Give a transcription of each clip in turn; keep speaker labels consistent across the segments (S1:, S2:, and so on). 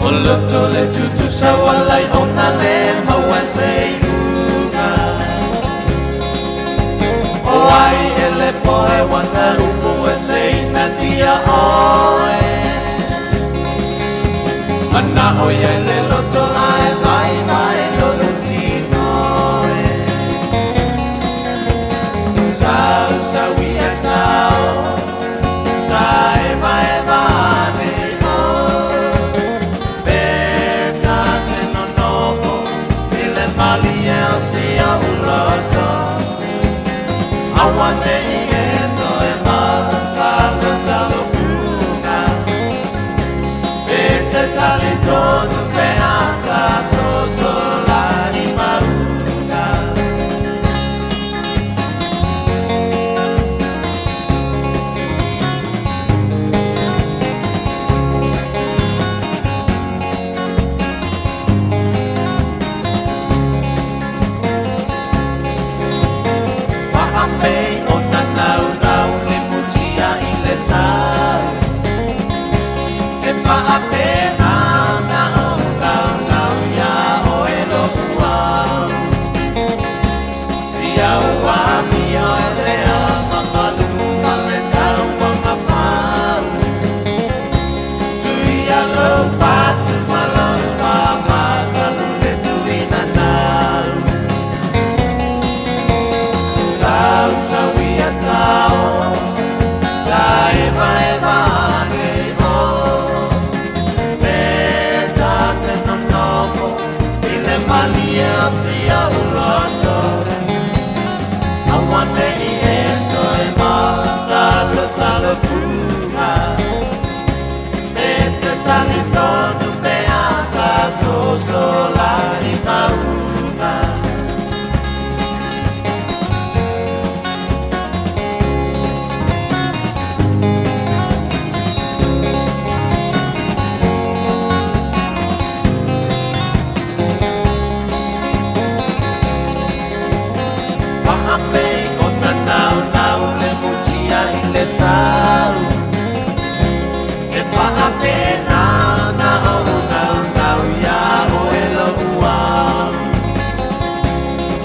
S1: O loto le tutusa walai ona le maua se iuga. O ai e le poe wana upu e se ina tia oe. Mana o ia le loto ae vai vai lo tino e. Sau sau ia tau, ta eva eva ane o. Pe ta te nonofo, i le malie o sia uloto. Aua ne i e toe salo salo fuga. E te tali tonu pe ata so la i mauga. Whaapei o na nau nau le mutia i le sau. E maape na na o nau nau ia o e lo uau. Si au a mio e lea mamalu ma le tau anga pau. Tui alo fatu malo pa matalu le tui na nau. Sau sau ia tau, ta eva eva ane o. Me ta te nonofo, i le malie o sia uloto. Aua ne i e toe ma, salo salo fuga. Me te tali tonu pe ata so so la i mauga. Whaapei o na nau nau le mutia i le sau. E paape na na o nau nau ia o e lo uau.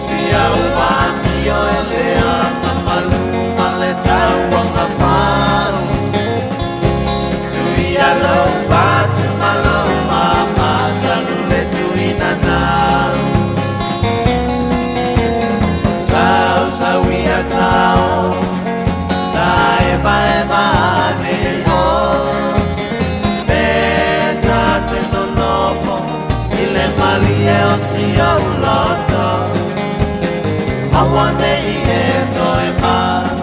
S1: Si au a mio e lea mamalu ma le tau anga pau. Tui alo fatu malo ma matalu le tui na nau. Sau sau ia tau, ta eva eva ane o. Me ta te nonofo, i le malie o sia uloto. Aua ne i e toe ma,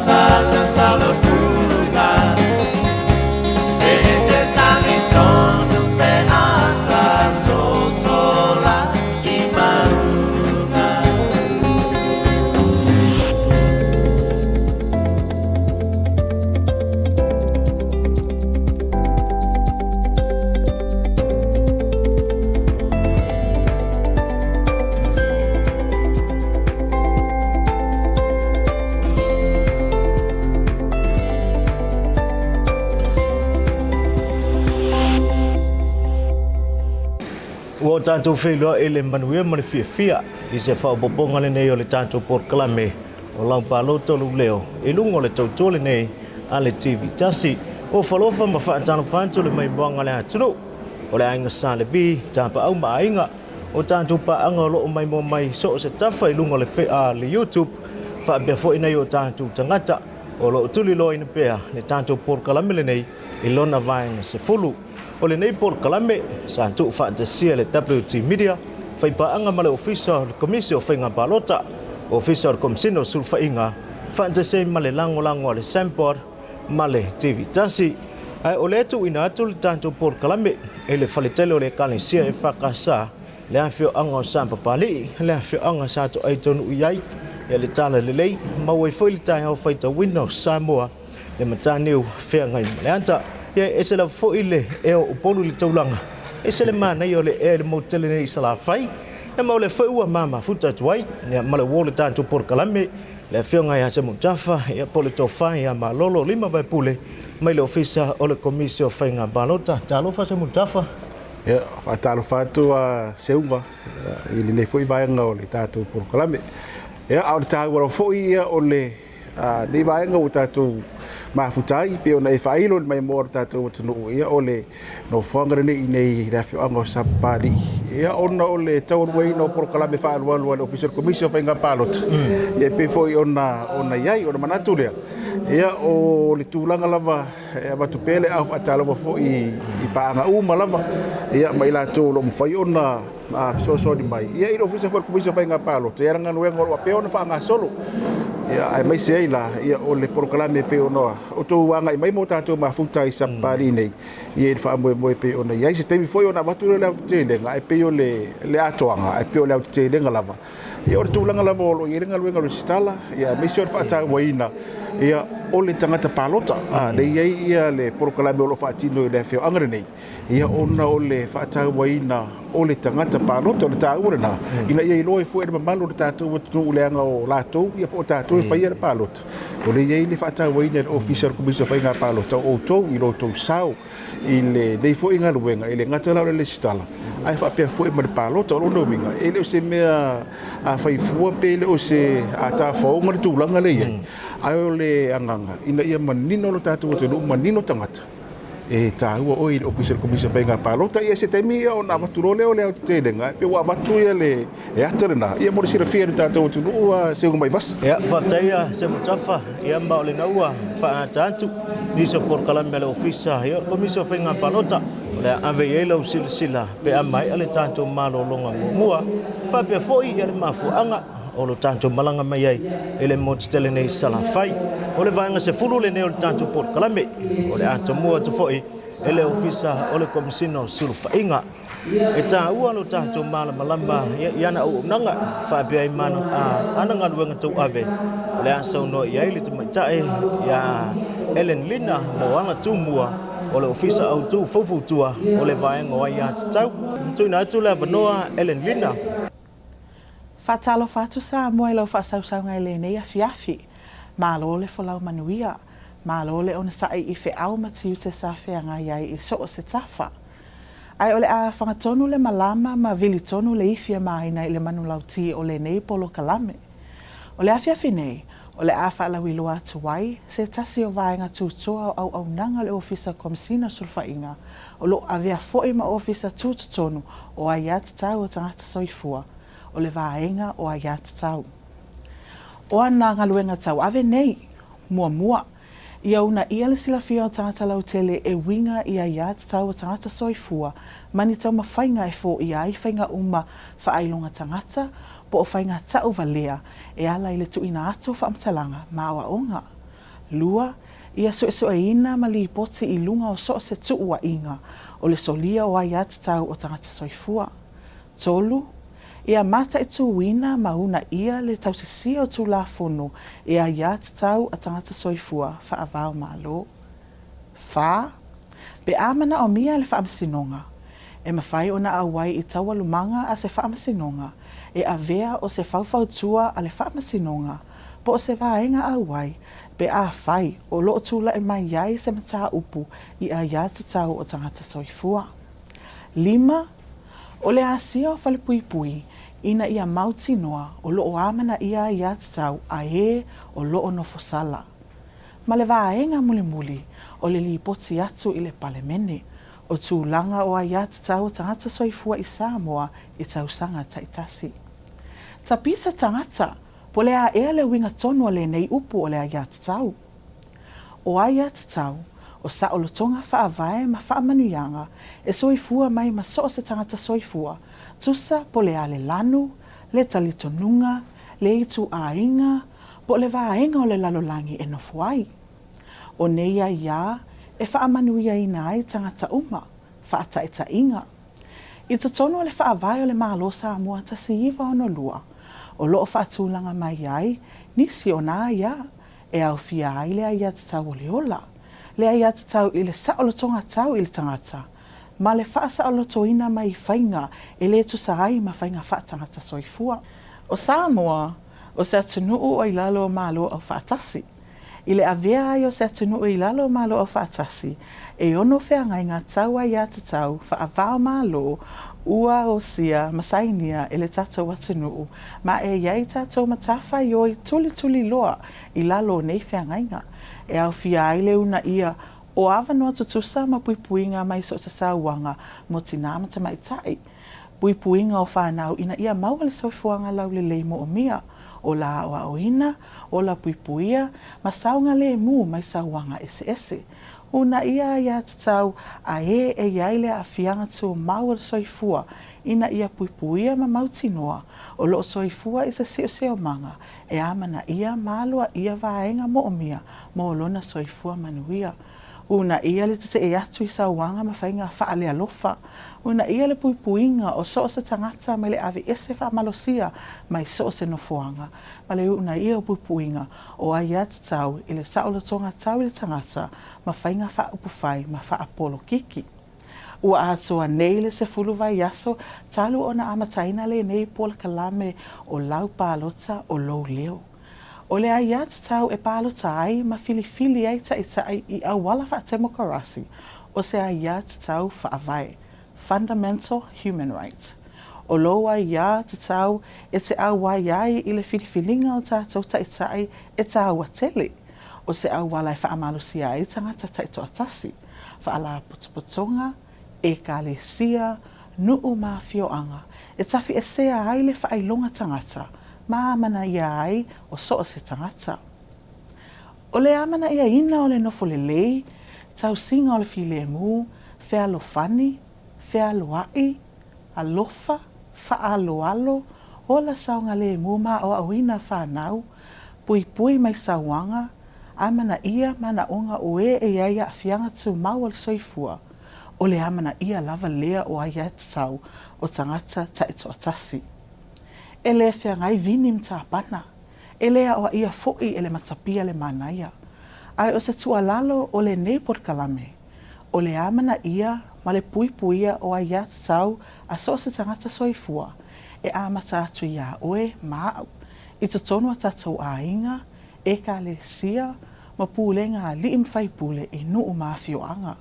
S1: salo salo fuga. E te tali tonu pe ata so so la i mauga.
S2: Ua o tatou feiloai i le manuia ma le fiafia i se faaopoopoga lenei o le tatou polokalame o Laupaloto Lou Leo i luga o le tautua lenei a le TV tasi. Ua falofa ma faatalofa atu le maimoaga a le atunuu o le aiga Sa Levi, Tapaau ma Aiga o tatou paaga o lo o maimoa mai so o se tafa i luga o le, le YouTube faapea foi nai o tatou tagata o lo o tuliloaina pea le tatou polokalame lenei i lona vaega 10. O lenei polokalame sa tuufaatasia e le WT Media, faipaaga ma le Ofisa o le Komisi o Faiga Palota, Ofisa o le Komisina o Sulufaiga, faatasi ai ma le lagolago a le SAMPOD ma le TV tasi. Ae o lea e tuuina atu le tatou polokalame i le faletele o le Ekalesia EFKS, le afioaga o Sapapalii, le afioaga sa toai taunuu i ai le talalelei, maua ai foi le taeao faitauina o Samoa le mataniu feagai ma le ata. Ia, e ese lava foi le ea o Upolu i le taulaga, ese le manaia o le ea i le motu tele nei i Salafai, ia ma o lea foi ua mamafuta atu ai, ia, ma le uo o le tatou polokalame, le Afioga ia Semutafa, ia, po o le Tofa ia Malolo Lima Vaepule, mai le Ofisa o le Komisi o Faiga Palota. Talofa Semutafa.
S3: Ia, faatalofa atu a Seuga i lenei foi vaega o le tatou polokalame. Ia, a o le taua lava foi ia o le nei vaega ua tatou mafuta ai, pei ona e faailo i le maimoa o le tatou atunuu, ia o le nofoaga lenei i inei i le afioaga o Sapapalii, ia ona o le taualugaina o polokalame faaalualu a le Ofisa o le Komisi o Faiga Palota, ia e pei foi ona ona i ai. Ona manatu lea, ia o le tulaga lava e avatu pea le aao faatalofa foi i paaga uma lava, ia ma i latou o lo o mafai ona fesoasoani mai, ia i le Ofisa foi o le Komisi o Faiga Palota, ia le galuega o lo o faapea ona faagasolo. Ia, aemaise ai la, ia, o le polokalame e pei ona outou agai mai ma o tatou mafuta i Sapapalii nei, ia i le faamoemoe e pei ona i ai. Se taimi foi ona avatu lea o le aotetelega, ae pei o le atoaga, ae pei o le aotetelega lava. Ia o le tulaga lava o lo o i ai le galuega o le resitala, ia aemaise o le faatauaina ia o le tagata palota. A lea e i ai ia le polokalame o lo o faatino i le afioaga lenei, ia ona o le faatauaina o le tagata palota, o le taua lena, ina ia iloa ai foi e le mamalu o le tatou atunuu leaga o latou ia po o tatou e faia le palota, o lea e i ai le faatauaina e le Ofisa o le Komisi o Faiga Palota o outou i lo outou sao i lenei foi galuega, e le gata la o le resitala, ae faapea foi ma le palota. O lona uiga, e le o se mea a fai fua pe le o se tafaoga le tulaga lea e i ai, ae o le agaga ina ia manino lo tatou atunuu, manino tagata, e taua oe i le Ofisa o le Komisi o Faiga Palota. Ia se taimi ia ona avatu loa lea o le aotetelega, e pei ua avatu ia le ata lena, ia mo le silafia e le tatou atunuu a Seuga-maivasa.
S2: Ia, faafetai ia Semutafa, ia ma o lena ua faaata atu nisi o polokalame a le Ofisa ia o le Komisi o Faiga Palota, o le a ave i ai lau silasila pe a maea le tatou malologa muamua, faapea foi ia le mafuaaga o lo tatou malaga mai ai i le motu tele nei i Salafai. O le vaega 10 lenei o le tatou polokalame, o le a tomua atu foi e le Ofisa o le Komesina o Sulufaiga. E taua lo tatou malamalama i ana auaunaga faapea ai ma ana galuega tauave, o le a saunoa i ai le tamaitai ia Ellen Lina Moana Tumua o le Ofisa Autu Faufautua o le Vaega o Aiatatau. Tuuina atu le avanoa Ellen Lina.
S4: Faatalofa atu Samoa i lau faasausauga i lenei afiafi. Malo le folau manuia. Malo le onosai i feau ma tiute sa feagai ai i so o se tafa. Ae o le a fagatonu le malama ma vili tonu le ifi a maina i le manulauti o lenei polokalame. O le afiafi nei, o le a faalauiloa atu ai se tasi o vaega tutoa o auaunaga o le Ofisa Komesina o Sulufaiga, o lo o avea foi ma Ofisa Tutotonu o Aiatatau a Tagata Soifua, o le Vaega o Aiatatau. O ana galuega tauave nei, muamua, Ia uunaia le silafia o tagata lautele e uiga i aiatatau a tagata soifua ma ni taumafaiga e foia ai faiga uma faailoga tagata po o faiga tauvalea e ala i le tuuina atu o faamatalaga ma aoaoga. Lua, ia suesueina ma lipoti i luga o so o se tuuaiga o le solia o aiatatau o tagata soifua. 3, Ia mataituina ma uunaia le tausisia o Tulafono e aiatatau a tagata soifua faava-o-Malo. 4, Pe a manaomia e le Faamasinoga, e mafai ona auai i taualumaga a se Faamasinoga e avea o se faufautua a le Faamasinoga po o se vaega auai pe afai o lo o tulai mai ai se mataupu i aiatatau o tagata soifua. 5, O le asia o Falepuipui ina ia mautinoa o lo o amanaia aiatatau a ē o lo o nofo sala. Ma le vaega mulimuli o le lipoti atu i le Palemene o tulaga o aiatatau a tagata soifua i Samoa i tausaga taitasi. Tapisa tagata po le a ea le uiga tonu o lenei upu o le aiatatau? O aiatatau, o saolotoga faavae ma faamanuiaga e soifua mai ma so o se tagata soifua, tusa po le a le lanu, le talitonuga, le ituaiga, po o le vaega o le lalolagi e nofo ai. O nei aiā e faamanuiaina ai tagata uma, faataitaiga. I totonu o le Faavae o le Malo Samoa 1962, o lo o faatulaga mai ai nisi o nā aiā e aofia ai le aiatatau o le ola, le aiatatau i le saolotoga tau i le tagata, ma le faasaolotoina mai i faiga e le tusa ai ma faiga faatagata soifua. O Samoa, o se atunuu o i lalo o Malo Aufaatasi. I le avea ai o se atunuu i lalo o Malo Aufaatasi, e ono feagaiga tau aiatatau faava-o-Malo ua osia ma sainia e le tatou atunuu ma e i ai tatou matafaioi tulituliloa i lalo o nei feagaiga, e aofia ai le uunaia o avanoa tutusa ma puipuiga mai so o se sauaga mo tinā ma tamaitai, puipuiga o fanau ina ia maua le soifuaga laulelei moomia, ola aoaoina, ola puipuia, ma saogalemu mai sauaga eseese. Uunaia aiatatau a e e i ai le aafiaga tumau o le soifua ina ia puipuia ma mautinoa o lo o soifua i se siosiomaga e amanaia ma aloaia vaega moomia mo lona soifua manuia. Uunaia le tetee atu i sauaga ma faiga faalealofa. Uunaia le puipuiga o so o se tagata mai le aveese faamalosia mai so o se nofoaga, ma le uunaia o puipuiga o aiatatau i le saolotoga tau i le tagata ma faiga faaupufai ma faapolokiki. Ua atoa nei le 10 vaiaso talu ona amataina lenei polokalame o lau palota o lou leo. O le aiatatau e palota ai ma filifili ai taitai i auala faatemokarasi o se aiatatau faavae, fundamental human right. O lou aiatatau e te auai ai i le filifiliga o tatou taitai e taua tele, o se auala e faamalosia ai tagata taitoatasi, faalapotopotoga, ekalesia, nuu ma afioaga, e tafiesea ai le faailoga tagata ma amanaia ai o so o se tagata. O le amanaiaina o le nofo lelei, tausiga o le filemu, fealofani, fealoai, alofa, faaaloalo, ola saogalemu ma aoaoina fanau, puipui mai sauaga, amanaia manaoga o e e i ai aafiaga tumau o le soifua, o le amanaia lava lea o aiatatau o tagata taitoatasi. E le feagai vini matapana, e le aoaia foi e le matapia le manaia. Ae o se tuualalo o lenei polokalame, o le amanaia ma le puipuia o aiatatau a so o se tagata soifua e amata atu iā oe ma aʻu, i totonu o tatou aiga, ekalesia, ma pulega alii ma faipule i nuu ma afioaga.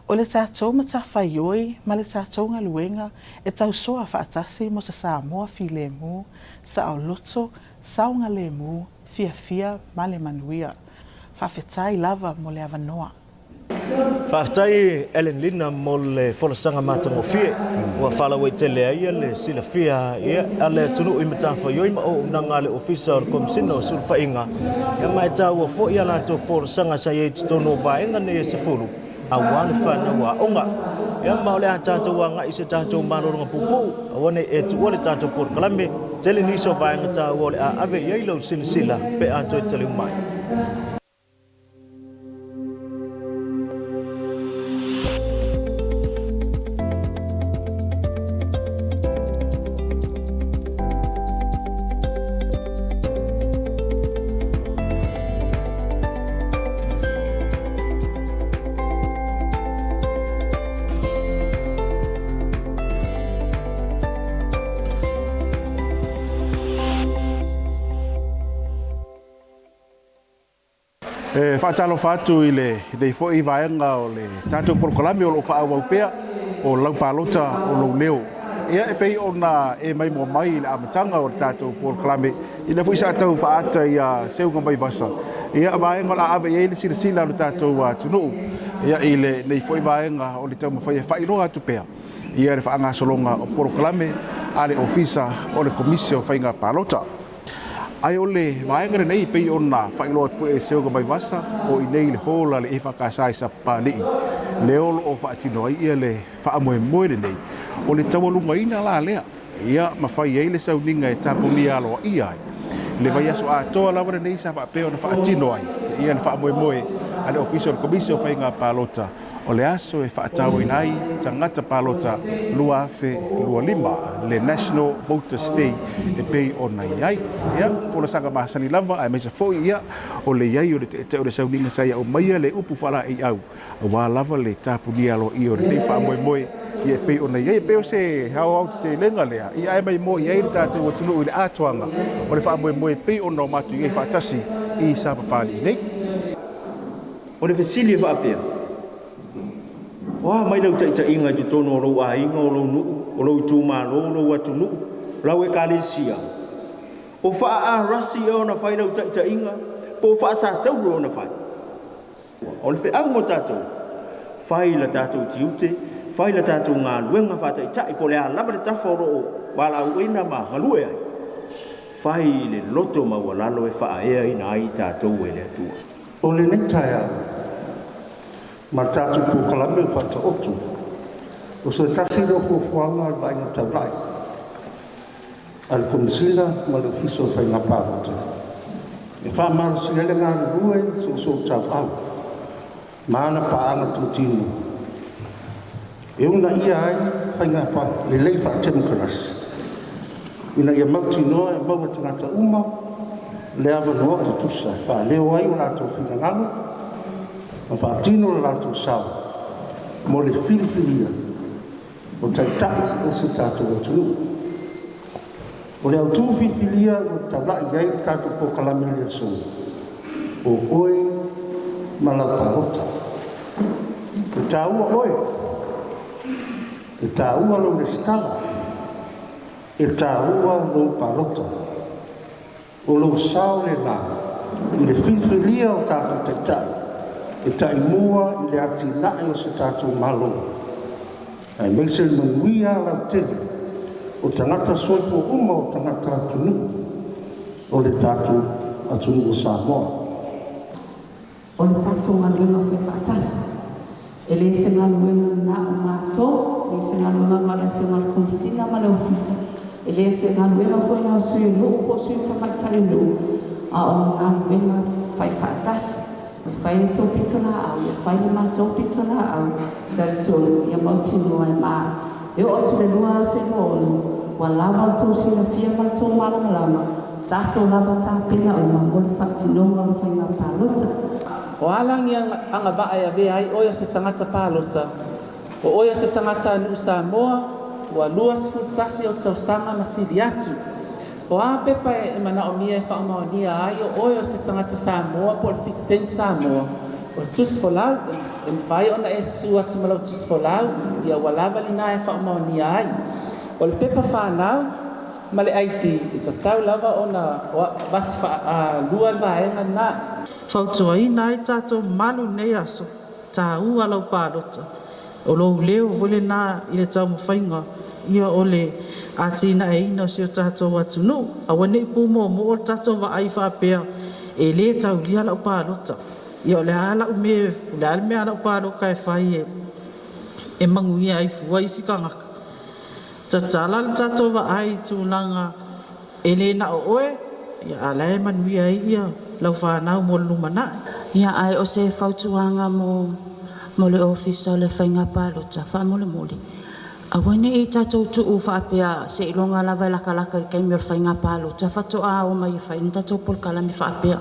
S4: O le tatou matafaioi ma le tatou galuega e tausoa faatasi mo se Samoa filemu, saoloto, saogalemu, fiafia ma le manuia. Faafetai lava mo le avanoa.
S2: Faafetai Ellen Lina mo le folasaga matagofie ua faalauaitele ai le silafia a le atunuu i matafaioi ma auaunaga a le Ofisa o le Komesina o Sulufaiga, ma e taua foi a latou folasaga sa i ai i totonu o vaega nei e 10 aua le fanau aoga. Ma o le a tatou agai i se tatou malologa puupuu, aua ne i e tuua le tatou polokalame, tele nisi o vaega taua o le a ave i ai lau silasila pe a toe taliu mai.
S3: E faatalofa atu i lenei foi vaega o le tatou polokalame o lo o faaauau pea o lau palota o lou leo. Ia e pei ona e maimoa mai i le amataga o le tatou polokalame, i lea foi sa tau faaata ia Seuga Maivasa, ia vaega o le a ave i ai le silasila a le tatou atunuu, ia i lenei foi vaega o le taumafai e faailoa atu pea ia le faagasologa o polokalame a le Ofisa o le Komisi o Faiga Palota. Ae o le vaega lenei e pei ona faailoa atu foi e Seuga Vaivasa, o i nei i le hall a le EFKS i Sapapalii, lea o lo o faatino ai ia le faamoemoe lenei. O le taualugaina la lea, ia ma fai ai le sauniga e tapunia aloaia ai le vaiaso atoa lava lenei sa faapea ona faatino ai ia le faamoemoe a le Ofisa o le Komisi o Faiga Palota O le aso e faatauaina ai tagata palota 2025, le National Voters Day e pei ona i ai. Ia, folasaga masani lava aemaise foi ia o le i ai o le te'ete'e o le sauniga sa ia aumaia le upu faalaeiau aua lava le tapunia aloaia o lenei faamoemoe ia e pei ona i ai. E pei o se aoaotetelega lea ia ae maimoa i ai le tatou atunuu i le atoaga o le faamoemoe e pei ona o matou i ai faatasi i Sapapalii nei.
S5: O le fesili e faapea, O a mai lau taitaiga i totonu o lou aiga, o lou nuu, o lou itumalo, o lou atunuu, lau ekalesia? O faa-arasi ea ona fai lau taitaiga, po o faa-satauro ona fai? O le feau mo tatou, fai la tatou tiute, fai la tatou galuega faataitai po o le a lava le tafa o lo o valaauina ma galue ai, fai i le loto maualalo e faaeaina ai tatou e le Atua.
S6: O lenei taeao, ma le tatou polokalame ua faataoto, o se tasi lea o fuafuaga a le Vaaiga Taulai a le Komesina ma le Ofisa o Faiga Palota e faamalosia ai le galulue soosootauau ma ana paaga tutino e uunaia ai faiga lelei faatemokarasi ina ia mautinoa e maua tagata uma le avanoa tutusa e faaleo ai o latou finagalo ma faatino le latou sao mo le filifilia o taitai o si tatou atunuu. O le autu filifilia ua taulai i ai le tatou polokalame i le aso, o oe ma lau palota. E taua oe, e taua lou resitala, e taua lou palota. O lou sao lena i le filifilia o tatou taitai e taimua i le atinae o se tatou Malo, aemaise le manuia lautele o tagata soifua uma o tagata atunuu o le tatou atunuu o Samoa.
S7: O le tatou galuega fai faatasi, e le se galuega na o matou, e le se galuega na o le Afioga i le Komesina ma le Ofisa, e le se galuega foi na o Sui o Nuu po o Sui Tamaitai o Nuu, a o galuega fai faatasi. E fai le tou pitolaau, ia fai le matou pitolaau, talitonu ia mautinoa e ma e oo atu i le 2026, ua lava le tou silafia ma le tou malamalama, tatou lava tapena uma mo le faatinoga o le faiga palota.
S8: O a la ni agavaa e avea ai oe o se tagata palota? O oe o se tagatanuu Samoa ua 21 ou tausaga ma sili atu. O a pepa e manaomia e faamaonia ai o oe o se tagata Samoa po o le sitiseni Samoa? O se tusi folau, e mafai ona e susu atu ma lau tusi folau, ia ua lava lena e faamaonia ai. O le pepa fanau ma le ID, e tatau lava ona avatu faalua le vaega lena.
S9: Fautuaina ai tatou mamalu i lenei aso, taua lau palota, o lou leo foi lena i le taumafaiga ia o le atinaeina o si o tatou atunuu. Aua ne i pumoomoo le tatou vaai faapea e le taulia lau palota, ia o le a lau mea, o le a le mea a lau palota e fai e manuia ai fua isi tagata. Tatala le tatou vaai i tulaga E le na o oe, ia a la e manuia ai ia lau fanau mo le lumanai.
S7: Ia ae o se fautuaga mo mo le Ofisa o le Faiga Palota, faamolemole, aua ne i tatou tuu faapea seiloga lava e lakalaka i le taimi o le faiga palota faatoa omai e fai ni tatou polokalame faapea.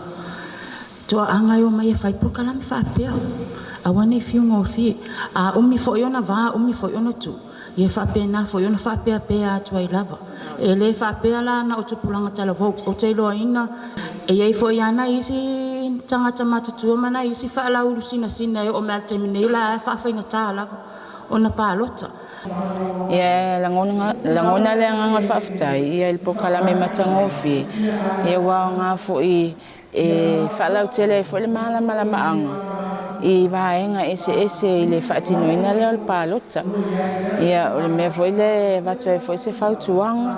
S7: Toaaga e omai e fai polokalame faapea. Aua ne i fiu gofie. A umi foi ona va, umi foi ona tuu, Ia faapena foi ona faapeapea atu ai lava. E le faapea la na o tupulaga talavou. Ou te iloaina, e i ai foi lava nai isi tagata matutua ma nai isi faalaulu sinasina e oo mai lava i le taimi nei la e faafaigata lava ona palota.
S10: Ia lagona lagona le agaga o le faafetai ia i le polokalame matagofie, ia ua aoga foi E faalautele ai foi le malamalamaaga i vaega eseese i le faatinoina lea o le palota. Ia, o le mea foi lea e avatu ai foi se fautuaga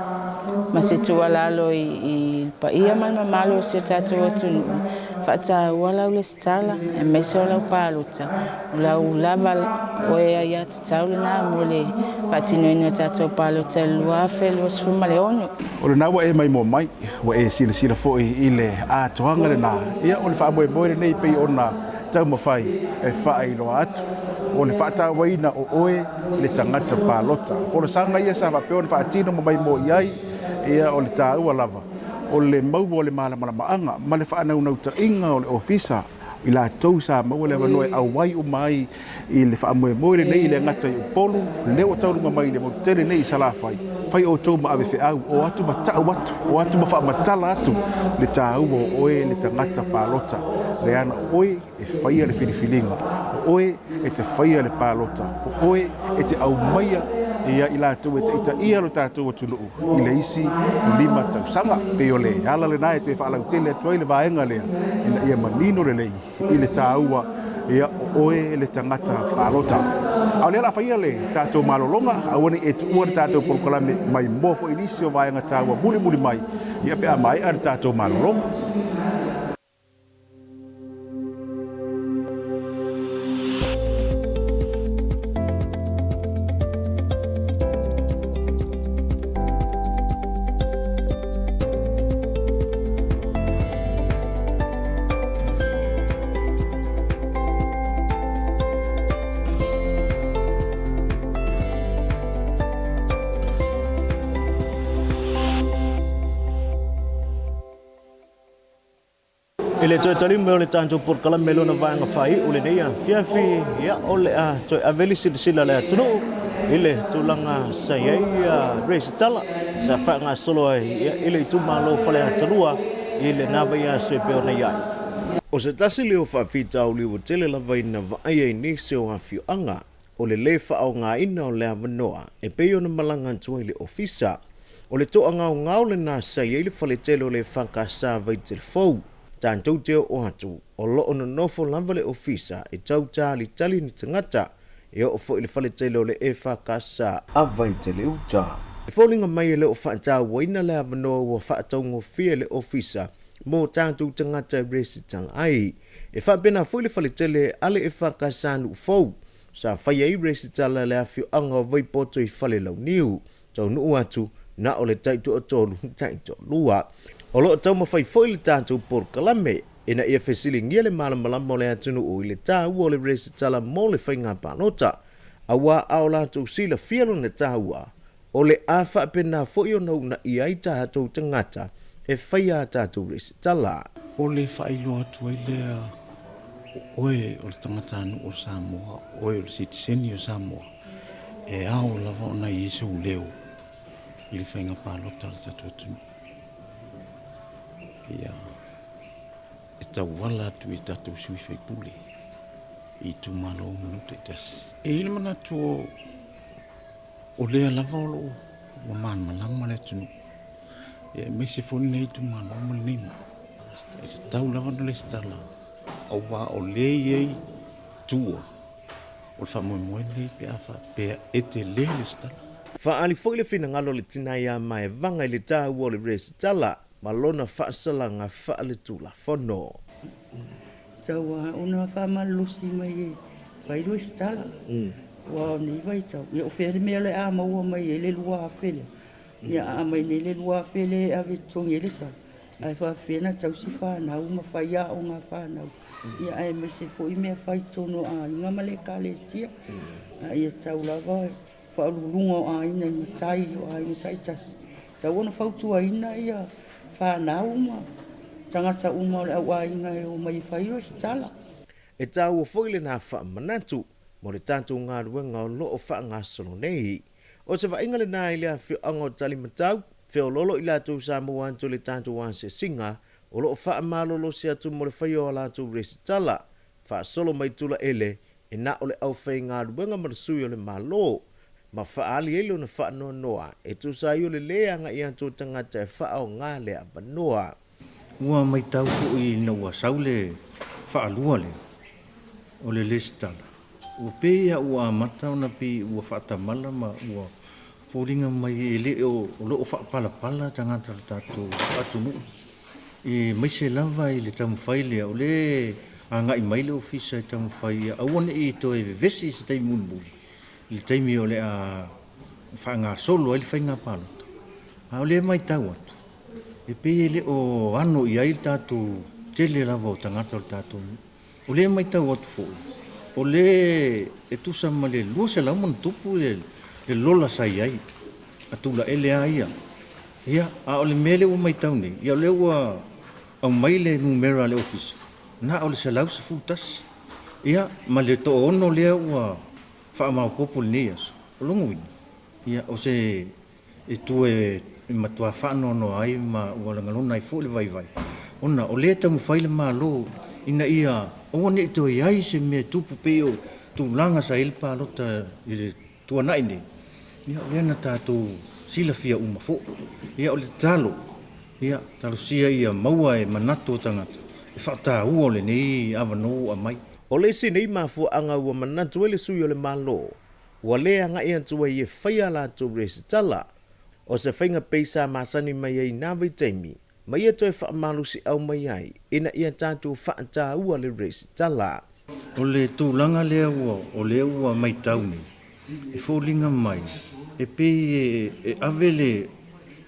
S10: ma se tuualalo i le paia ma le mamalu o si o tatou atunuu, faataua lau lesitala aemaise o lau palota, o lau lava oe aiatatau lena mo le faatinoina o tatou palota i le 2026.
S3: O lena ua e maimoa mai, ua e silasila foi i le atoaga lena, ia o le faamoemoe lenei pei ona taumafai e faailoa atu, o le faatauaina o oe le tagata palota. O folasaga ia sa faapea ona faatino ma maimoa i ai, ia o le taua lava o le maua o le malamalamaaga ma le faanaunautaiga o le Ofisa i latou sa maua le avanoa e auai uma ai i le faamoemoe lenei e le gata i Upolu, lea ua tauluga mai i le motu tele nei i Salafai, fai outou ma ave feau, o atu ma tau atu, o atu ma faamatala atu le taua o oe le tagata palota. Leaga o oe e faia le filifiliga, o oe e te faia le palota, o oe e te aumaia ia i latou e taitaia lo tatou atunuu i le isi 5 tausaga. E pei o le ala lena e toe faalautele atu ai le vaega lea ina ia manino lelei i le taua ia o oe le tagata palota. A o lea o le a faia le tatou malologa, aua ne i e tuua le tatou polokalame maimoa foi i nisi o vaega taua mulimuli mai ia pe a maea le tatou malologa.
S2: I le toe tali mai o le tatou polokalame lona vaega faaiu lenei afiafi, ia o le a toe ave le silasila a le atunuu i le tulaga sa i ai resitala sa faagasolo ai i le itumalo o Faleata 2 i lena vaiaso e pei ona i ai. O se tasi lea o faafitauli ua tele lava ina vaaia i nisi o afioaga, o le lē faaaogaina o le avanoa e pei ona malaga atu ai le ofisa. O le toagaogao lena sa i ai le faletele o le EFKS Vaitele Fou. Tatou te oo atu, o lo o nonofo lava le ofisa e tau talitali ni tagata e oo foi i le faletele o le EFKS a Vaitele Uta. E foliga mai e le o faatauaina le avanoa ua faataugofie e le ofisa mo tatou tagata e resitala ai. E faapena foi le faletele a le EFKS Nuu Fou sa faia ai resitala i le afioaga o Vaipoto i Falelauniu. Taunuu atu, na o le taitoatolu, taitoalua. O lo o taumafai foi le tatou polokalame ina ia fesiligia le malamalama o le atunuu i le taua o le resitala mo le faiga palota, aua a o latou silafia lona taua, o le a faapena foi ona uunaia ai tatou tagata e faia a tatou resitala.
S11: O le faailoa atu ai lea o oe o le tagatanuu o Samoa, o oe o le sitiseni o Samoa, e ao lava ona i ai sou leo i le faiga palota a le tatou atunuu. Ia, e tauala atu i tatou sui usufono i itumalo ma nuu taitasi. E i ai le manatu o O lea lava o lo o ua malamalama le atunuu, aemaise foi lenei itumalo ma lenei nuu. E tatau lava ona resitala aua o lea e i ai tua o le faamoemoe lenei pe a faapea e te le resitala.
S2: Faaali foi le finagalo o le tina ia Maevaga i le taua o le resitala ma lona faasalaga faaletulafono.
S12: Tau a ona faamalolosi mai e fai resitala. Aua o nei vaitau, ia o fea le mea o le a maua mai ai le 2000 lea? Ia a aumai nei le 2000 lea e ave e totogi ai le sala, ae faapefea ona tausi fanau ma fai aoga a fanau, ia aemaise foi mea fai i totonu o aiga ma le ekalesia. A ia tatau lava faauluuluga o aiga i matai o aiga taitasi, tatau ona fautuaina ia fanau ma tagata uma o le au aiga e omai e fai resitala.
S2: E taua foi lena faamanatu mo le tatou galuega o lo o faagasolo nei. O se vaaiga lena i le afioaga o Talimatau, feoloolo i latou sa maua atu i le tatou asiasiga o lo o faamalolosi atu mo le faia o a latou resitala faasolo mai Tulaele e na o le aufaigaluega ma le sui o le Malo, ma faaali ai lona faanoanoa e tusa ai o le lē agai atu o tagata e faaaoga le avanoa.
S11: Ua matau foi ina ua sau le faalua lea o le lesitala, ua pei lava ua amata ona pei ua faatamala ma ua foliga mai e le o lo o faapalapala tagata o le tatou atunuu. Aemaise lava i le taumafai lea, o lea e agai mai le Ofisa e taumafai ia aua ne i toe vevesi i se taimi mulimuli i le taimi o le a faagasolo ai le faiga palota. A o lea e matau atu, e pei e le o ano i ai le tatou tele lava o tagata o le tatou nuu. O lea e matau atu foi, o lea e tusa ma le 200 ma ona tupu le lola sa i ai a Tulaele lava ia. Ia, a o le mea lea ua matau nei, ia o lea ua aumai le numera a le Ofisa, na o le 111. Ia, ma le toaono lea ua faamaopoopo i lenei aso. O lona uiga, ia o se itu e matua faanoanoa ai ma ua lagalona ai foi le vaivai, ona o lea e taumafai le Malo ina ia aua ne i toe i ai se mea e tupu pei o tulaga sa i ai le palota i le tuanai nei, ia o lea na tatou silafia uma foi. Ia o le tatalo, ia talosia ia maua e manatu o tagata le faataua o lenei avanoa ua aumai.
S2: O le isi nei mafuaaga ua manatu ai le sui o le Malo, ua le agai atu ai e fai a latou resitala, o se faiga pei sa masani mai ai i na vaitaimi, ma ia toe faamalosiau mai ai ina ia tatou faataua le resitala.
S11: O le tulaga lea ua, o lea ua matau nei, e foliga mai e pei e ave le,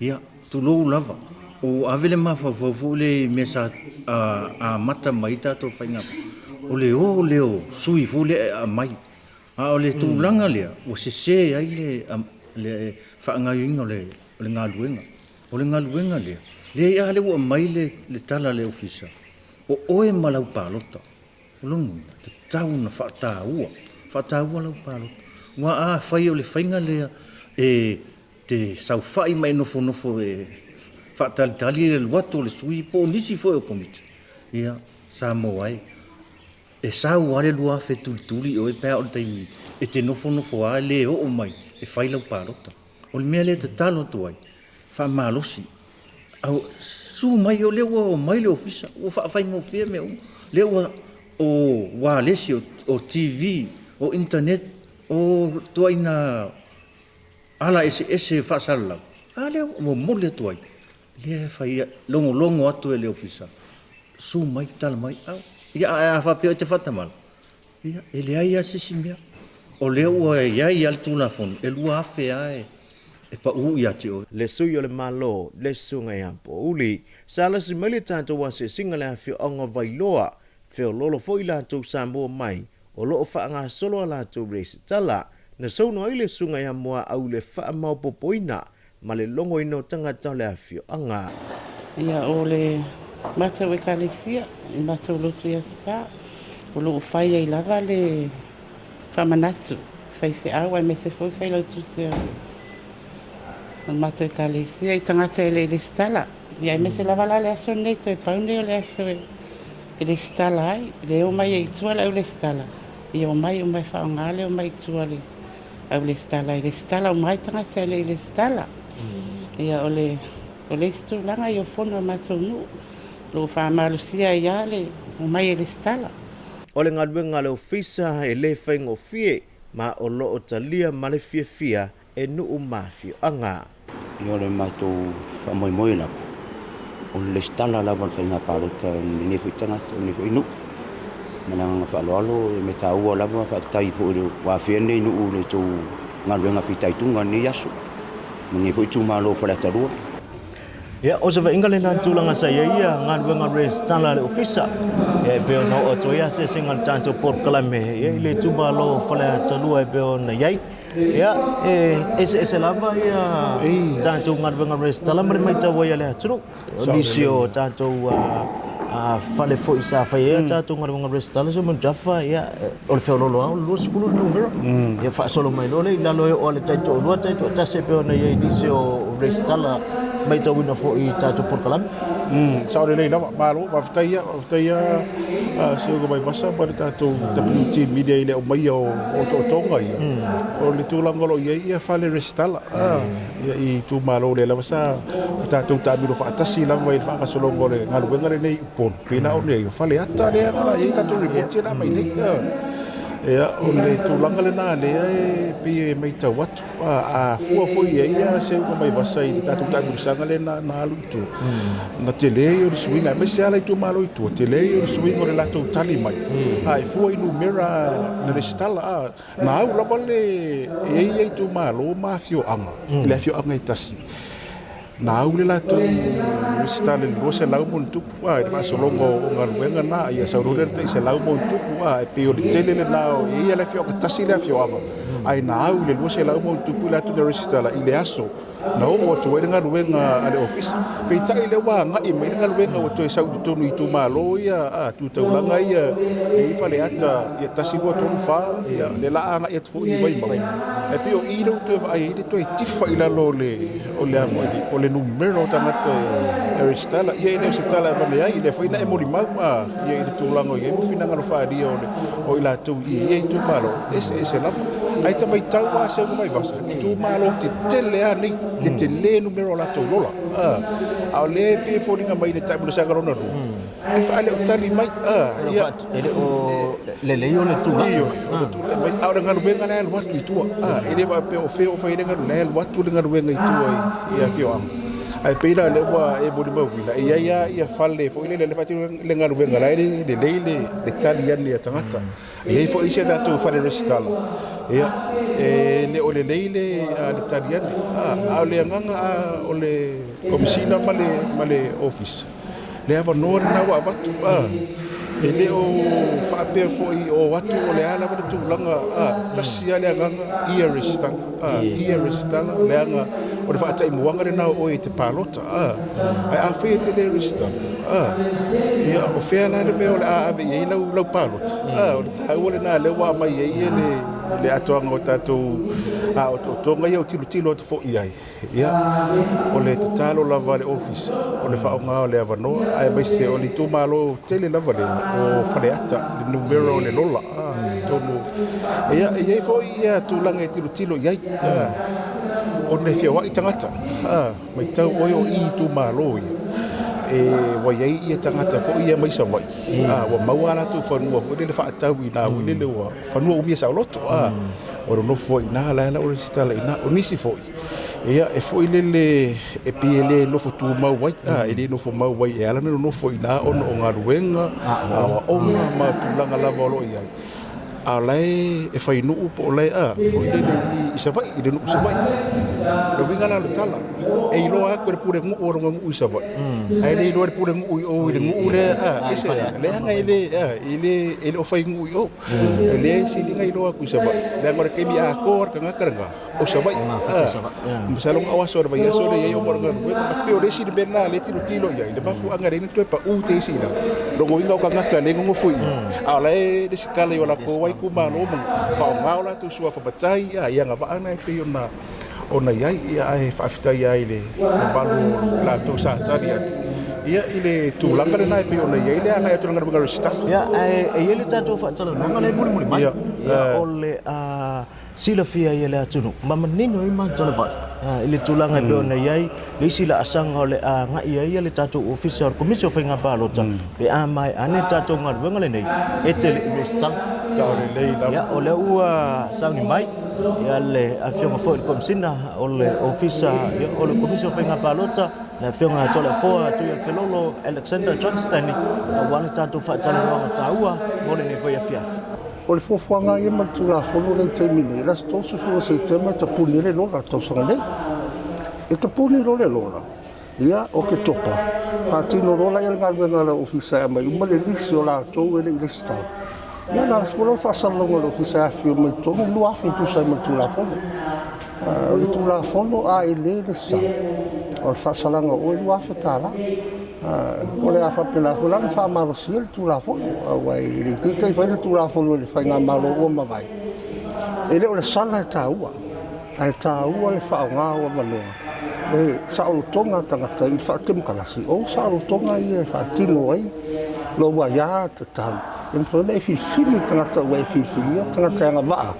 S11: ia, tulou lava, ua ave le mafaufau foi lea i mea sa amata mai ai tatou faiga, o le o lea o sui foi lea e aumai. A o le tulaga lea, ua sese ai le faagaoioiga o le galuega. O le galuega lea, leai a lea ua aumai le tala a le Ofisa, o oe ma lau palota. O lona uiga, e tatau ona faataua, faataua lau palota. Aua afai o le faiga lea e te saofai ma e nofonofo e faatalitali le alu atu o le sui po o nisi foi o Komiti, ia, Samoa e, e sau lava le 2000 e tulituli i oe pe a oo i le taimi e te nofonofo lava e le oo mai e fai lau palota. O le mea lea e tatalo atu ai, faamalosi, susu mai, o lea ua omai le ofisa, ua faafaigofie mea uma, lea ua o ualesi, o TV, o internet, o ituaiga ala eseese faasalalau, a lea ua momoli atu ai, lea e fai, logologo atu e le ofisa, susu mai, tala mai, au. Ia, ae a faapea e te faatamala, Ia, e leai lava se isi mea. O lea ua i ai lava le Tulafono, e 2000 lava e pau ia te oe.
S2: Le sui o le Malo, le Susuga ia Pouli. Sa lasi mai le tatou asiasiga le afioaga o Vailoa, feololo foi latou Samoa mai, o lo o faagasolo a latou resitala. Na saunoa ai le Susuga ia Muaau i le faamaopopoina ma le logoina o tagata o le afioaga.
S8: Ia, o le matou Ekalesia, i matou lotu i Aso Sa, o lo o fai ai lava le faamanatu faifeau aemaise foi failautusi o le matou Ekalesia i tagata e le i lesitala. Ia, aemaise lava la le aso lenei, toe pau lenei o le aso e lesitala ai, le omai ai i tua le au lesitala, ia omai uma e faaaoga le omai i tua le au lesitala e lesitala uma ai tagata e le i lesitala. Ia o le o le isi tulaga ia o fono a matou nuu o lo o faamalosia ai lava le omai e lesitala.
S2: O le galuega a le Ofisa e le faigofie ma o lo o talia ma le fiafia e nuu ma afioaga.
S13: Ia o le matou faamoemoe lava, o le lesitala lava o le faiga palota i lenei foi tagata, o lenei foi nuu. Ma le agaga faaaloalo, e mea taua lava, faafetai foi ua afea lenei nuu i le tou galuega fitaituga i lenei aso, ma lenei foi itumalo o Faleata 2.
S2: Ia, o se vaaiga lena i le tulaga sa i ai ia galuega resitala a le Ofisa. Ia, e pei ona oo atu ai asiasiga a le tatou polokalame ia, i le itumalo o Faleata 2 e pei ona i ai. Ia, e eseese lava ia tatou galuega resitala ma le matau ai a le atunuu. O nisi o tatou fale foi sa fai ai a tatou galuega resitala, se Mutafa, ia, o le feoloolo lava o le 20 le numera. Ia faasolo mai loa lea i lalo e oo lava i le taitoalua, taitoatasi e pei ona i ai nisi o resitala matauina foi i tatou polokalame.
S3: Sao lelei lava, malo, faafetai ia, faafetai ia Seuga Vaivasa ma le tatou WT Media i le aumaia o otootoga ia. O le tulaga o lo o i ai ia fale resitala ia i itumalo lea lava sa o tatou taamilo faatasi lava i le faagasologa o le galuega lenei i Upolu, pei la o le Faleata lea na i ai tatou report ia na aumai nei. Ia, o le tulaga lena lea e pei e matau atu, a fua foi i ai ia Seuga Vaivasa i le tatou taamilosaga lea na alu i tua, na tele ia o le suiga, aemaise lava le itumalo i tua, tele ia o le suiga o le latou tali mai, a e fua i numera na resitala, na au lava le, e i ai ia itumalo ma afioaga, le afioaga e tasi, Na au le latou resitala i le 200 ma ono tupu i le faasologa o galuega na, ia sau loa lea i le tai 100 ma ono tupu, e pei o le tele lena o, e i ai le afioaga, tasi le afioaga, ae na au i le 200 ma ono tupu i latou na resitala i le aso na oo atu ai le galuega a le ofisa. Peitai lea ua agai mai le galuega ua toe sau i totonu i itumalo ia, tu taulaga ia i Faleata, ia 1, 2, 3, 4, ia lea la a agai atu foi i Vaimauga. Ae pei o i lea ua toe vaai ai le toe tifa i lalo o le o le a foi o le le numera o tagata e resitala, ia e le o se tala e avane ai, lea foi na e molimau ia i le tulaga o i ai ma finagalo faaalia o le o i latou i ia itumalo, e eseese lava. Ae ta matau lava Seuga Vaivasa, itumalo tetele lava nei, tetele numera o latou lola, a o lea e pei e foliga mai i le taamilosaga lona lua, e faaleotali mai. Ia,
S2: e le o lelei o le tulaga.
S3: Ioe, o le tulaga mai, a o le galuega la e alu atu i tua, e le faapea o fea o fai ai le galuega, la e alu atu le galuega i tua i afioaga. Ae pei la o lea ua e molimauina, e i ai lava ia fale foi lele o lea e faatino le galuega, la e lelei le tali ane a tagata. E i ai foi isi a tatou fale resitala, ia, e le o lelei le tali ane. A o le agaga o le Komesina ma le Ofisa, le avanoa lena ua avatu, e le o faapea foi o atu o le a lava le tulaga, tasi lava le agaga, ia resitala, ia resitala, leaga o le faataimuaga lena o oe i te palota, ae afai e te le resitala, ia o fea la le mea o le a ave i ai lau palota? O le taua lena lea ua aumai ai le atoaga o tatou otootoga ia o tilotilo atu foi i ai. Ia, o le tatalo lava a le Ofisa, o le faaaoga o le avanoa, aemaise o le itumalo tele lava lea o Faleata, le numera o le lola, atonu, ia, e i ai foi ia tulaga e tilotilo i ai, ona e feoai tagata, matau oe o i itumalo ia, e ua i ai ia tagata foi ia mai Savaii, ua maua a latou fanua foi lele faatau i ina foi lele ua fanua umia saoloto, O lo nofo ai i ina, la e la resitala i ina. O nisi foi, ia, e foi lele e pei e le nofo tumau ai, a, e le nofo mau ai, e ala ona nonofo i ina ona o galuega, aoaoga ma tulaga lava o lo o i ai. A o la e fai nuu po o la e, a, foi lele i Savaii, i le nuu i Savaii. O le uiga la o le tala, e iloa atu e le pulenuu o lona nuu i Savaii, ae le iloa e le pulenuu i o i le nuu lea, a, ese, leaga e le, a, e le, e le o fai nuu i o. E leai se iliga iloa atu i Savaii, leaga o le taimi atoa le tagata lena o Savaii. Masalo na o aso o le vaiaso lea e i ai ona o le galuega. E pei o le isi mea lena o lea e tilotilo i ai, le mafuaaga e ala ai ona toe pau teisi i lalo, lona uiga o tagata lea e nonofo i i, a o la e resitala i o latou itumalo ma faaaoga o latou suafa matai i agavaa na e pei ona ona i ai, ia, ae faafetai ai i le mamalu o latou sa tali atu ia i le tulaga lena e pei ona i ai le agai atu o le galuega resitala.
S2: Ia, ae e i ai le tatou faatalanoaga lea e mulimuli mai, ia, o le a silafia ai e le atunuu ma manino ai Manotolavai i le tulaga e pei ona i ai le isi laasaga o le a agai ai le tatou Ofisa o le Komisi o Faiga Palota pe a maea ane le tatou galuega lenei e te le i resitala.
S3: Sao lelei lava.
S2: Ia, o lea ua sauni mai ia le Afioga foi i le Komesina o le Ofisa o le Komisi o Faiga Palota, le Afioga Toleafoa Tuiafelolo Alexander Johnston, aua le tatou faatalanoaga taua mo lenei foi afiafi.
S6: O le fuafuaga ia ma le Tulafono lea i le taimi nei, o le aso 30 o Setema e tapuni ai le lola i le tausaga nei. E tapuni loa le lola, ia, o Oketopa, faatino loa lea le galuega a le Ofisa e aumai uma le lisi o latou e le i resitala. Ia, na ala foi lea o le faasalalauga a le Ofisa e afifio mai i totonu 2,000 e tusa ai ma le Tulafono. O le Tulafono a e le resitala, o le faasalaga o oe e $2,000. O le a faapena foi la ona faamalosia le Tulafono, aua e le i taitai fai le Tulafono i le faigamalo ua mavae. E le o le sala e taua, ae taua le faaaoga o avanoa e saolotoga tagata i le faatemokarasi, o saolotoga ia e faatino ai lou aia tatau e mafai ona e filifili le tagata ua e filifilia, tagata e agavaa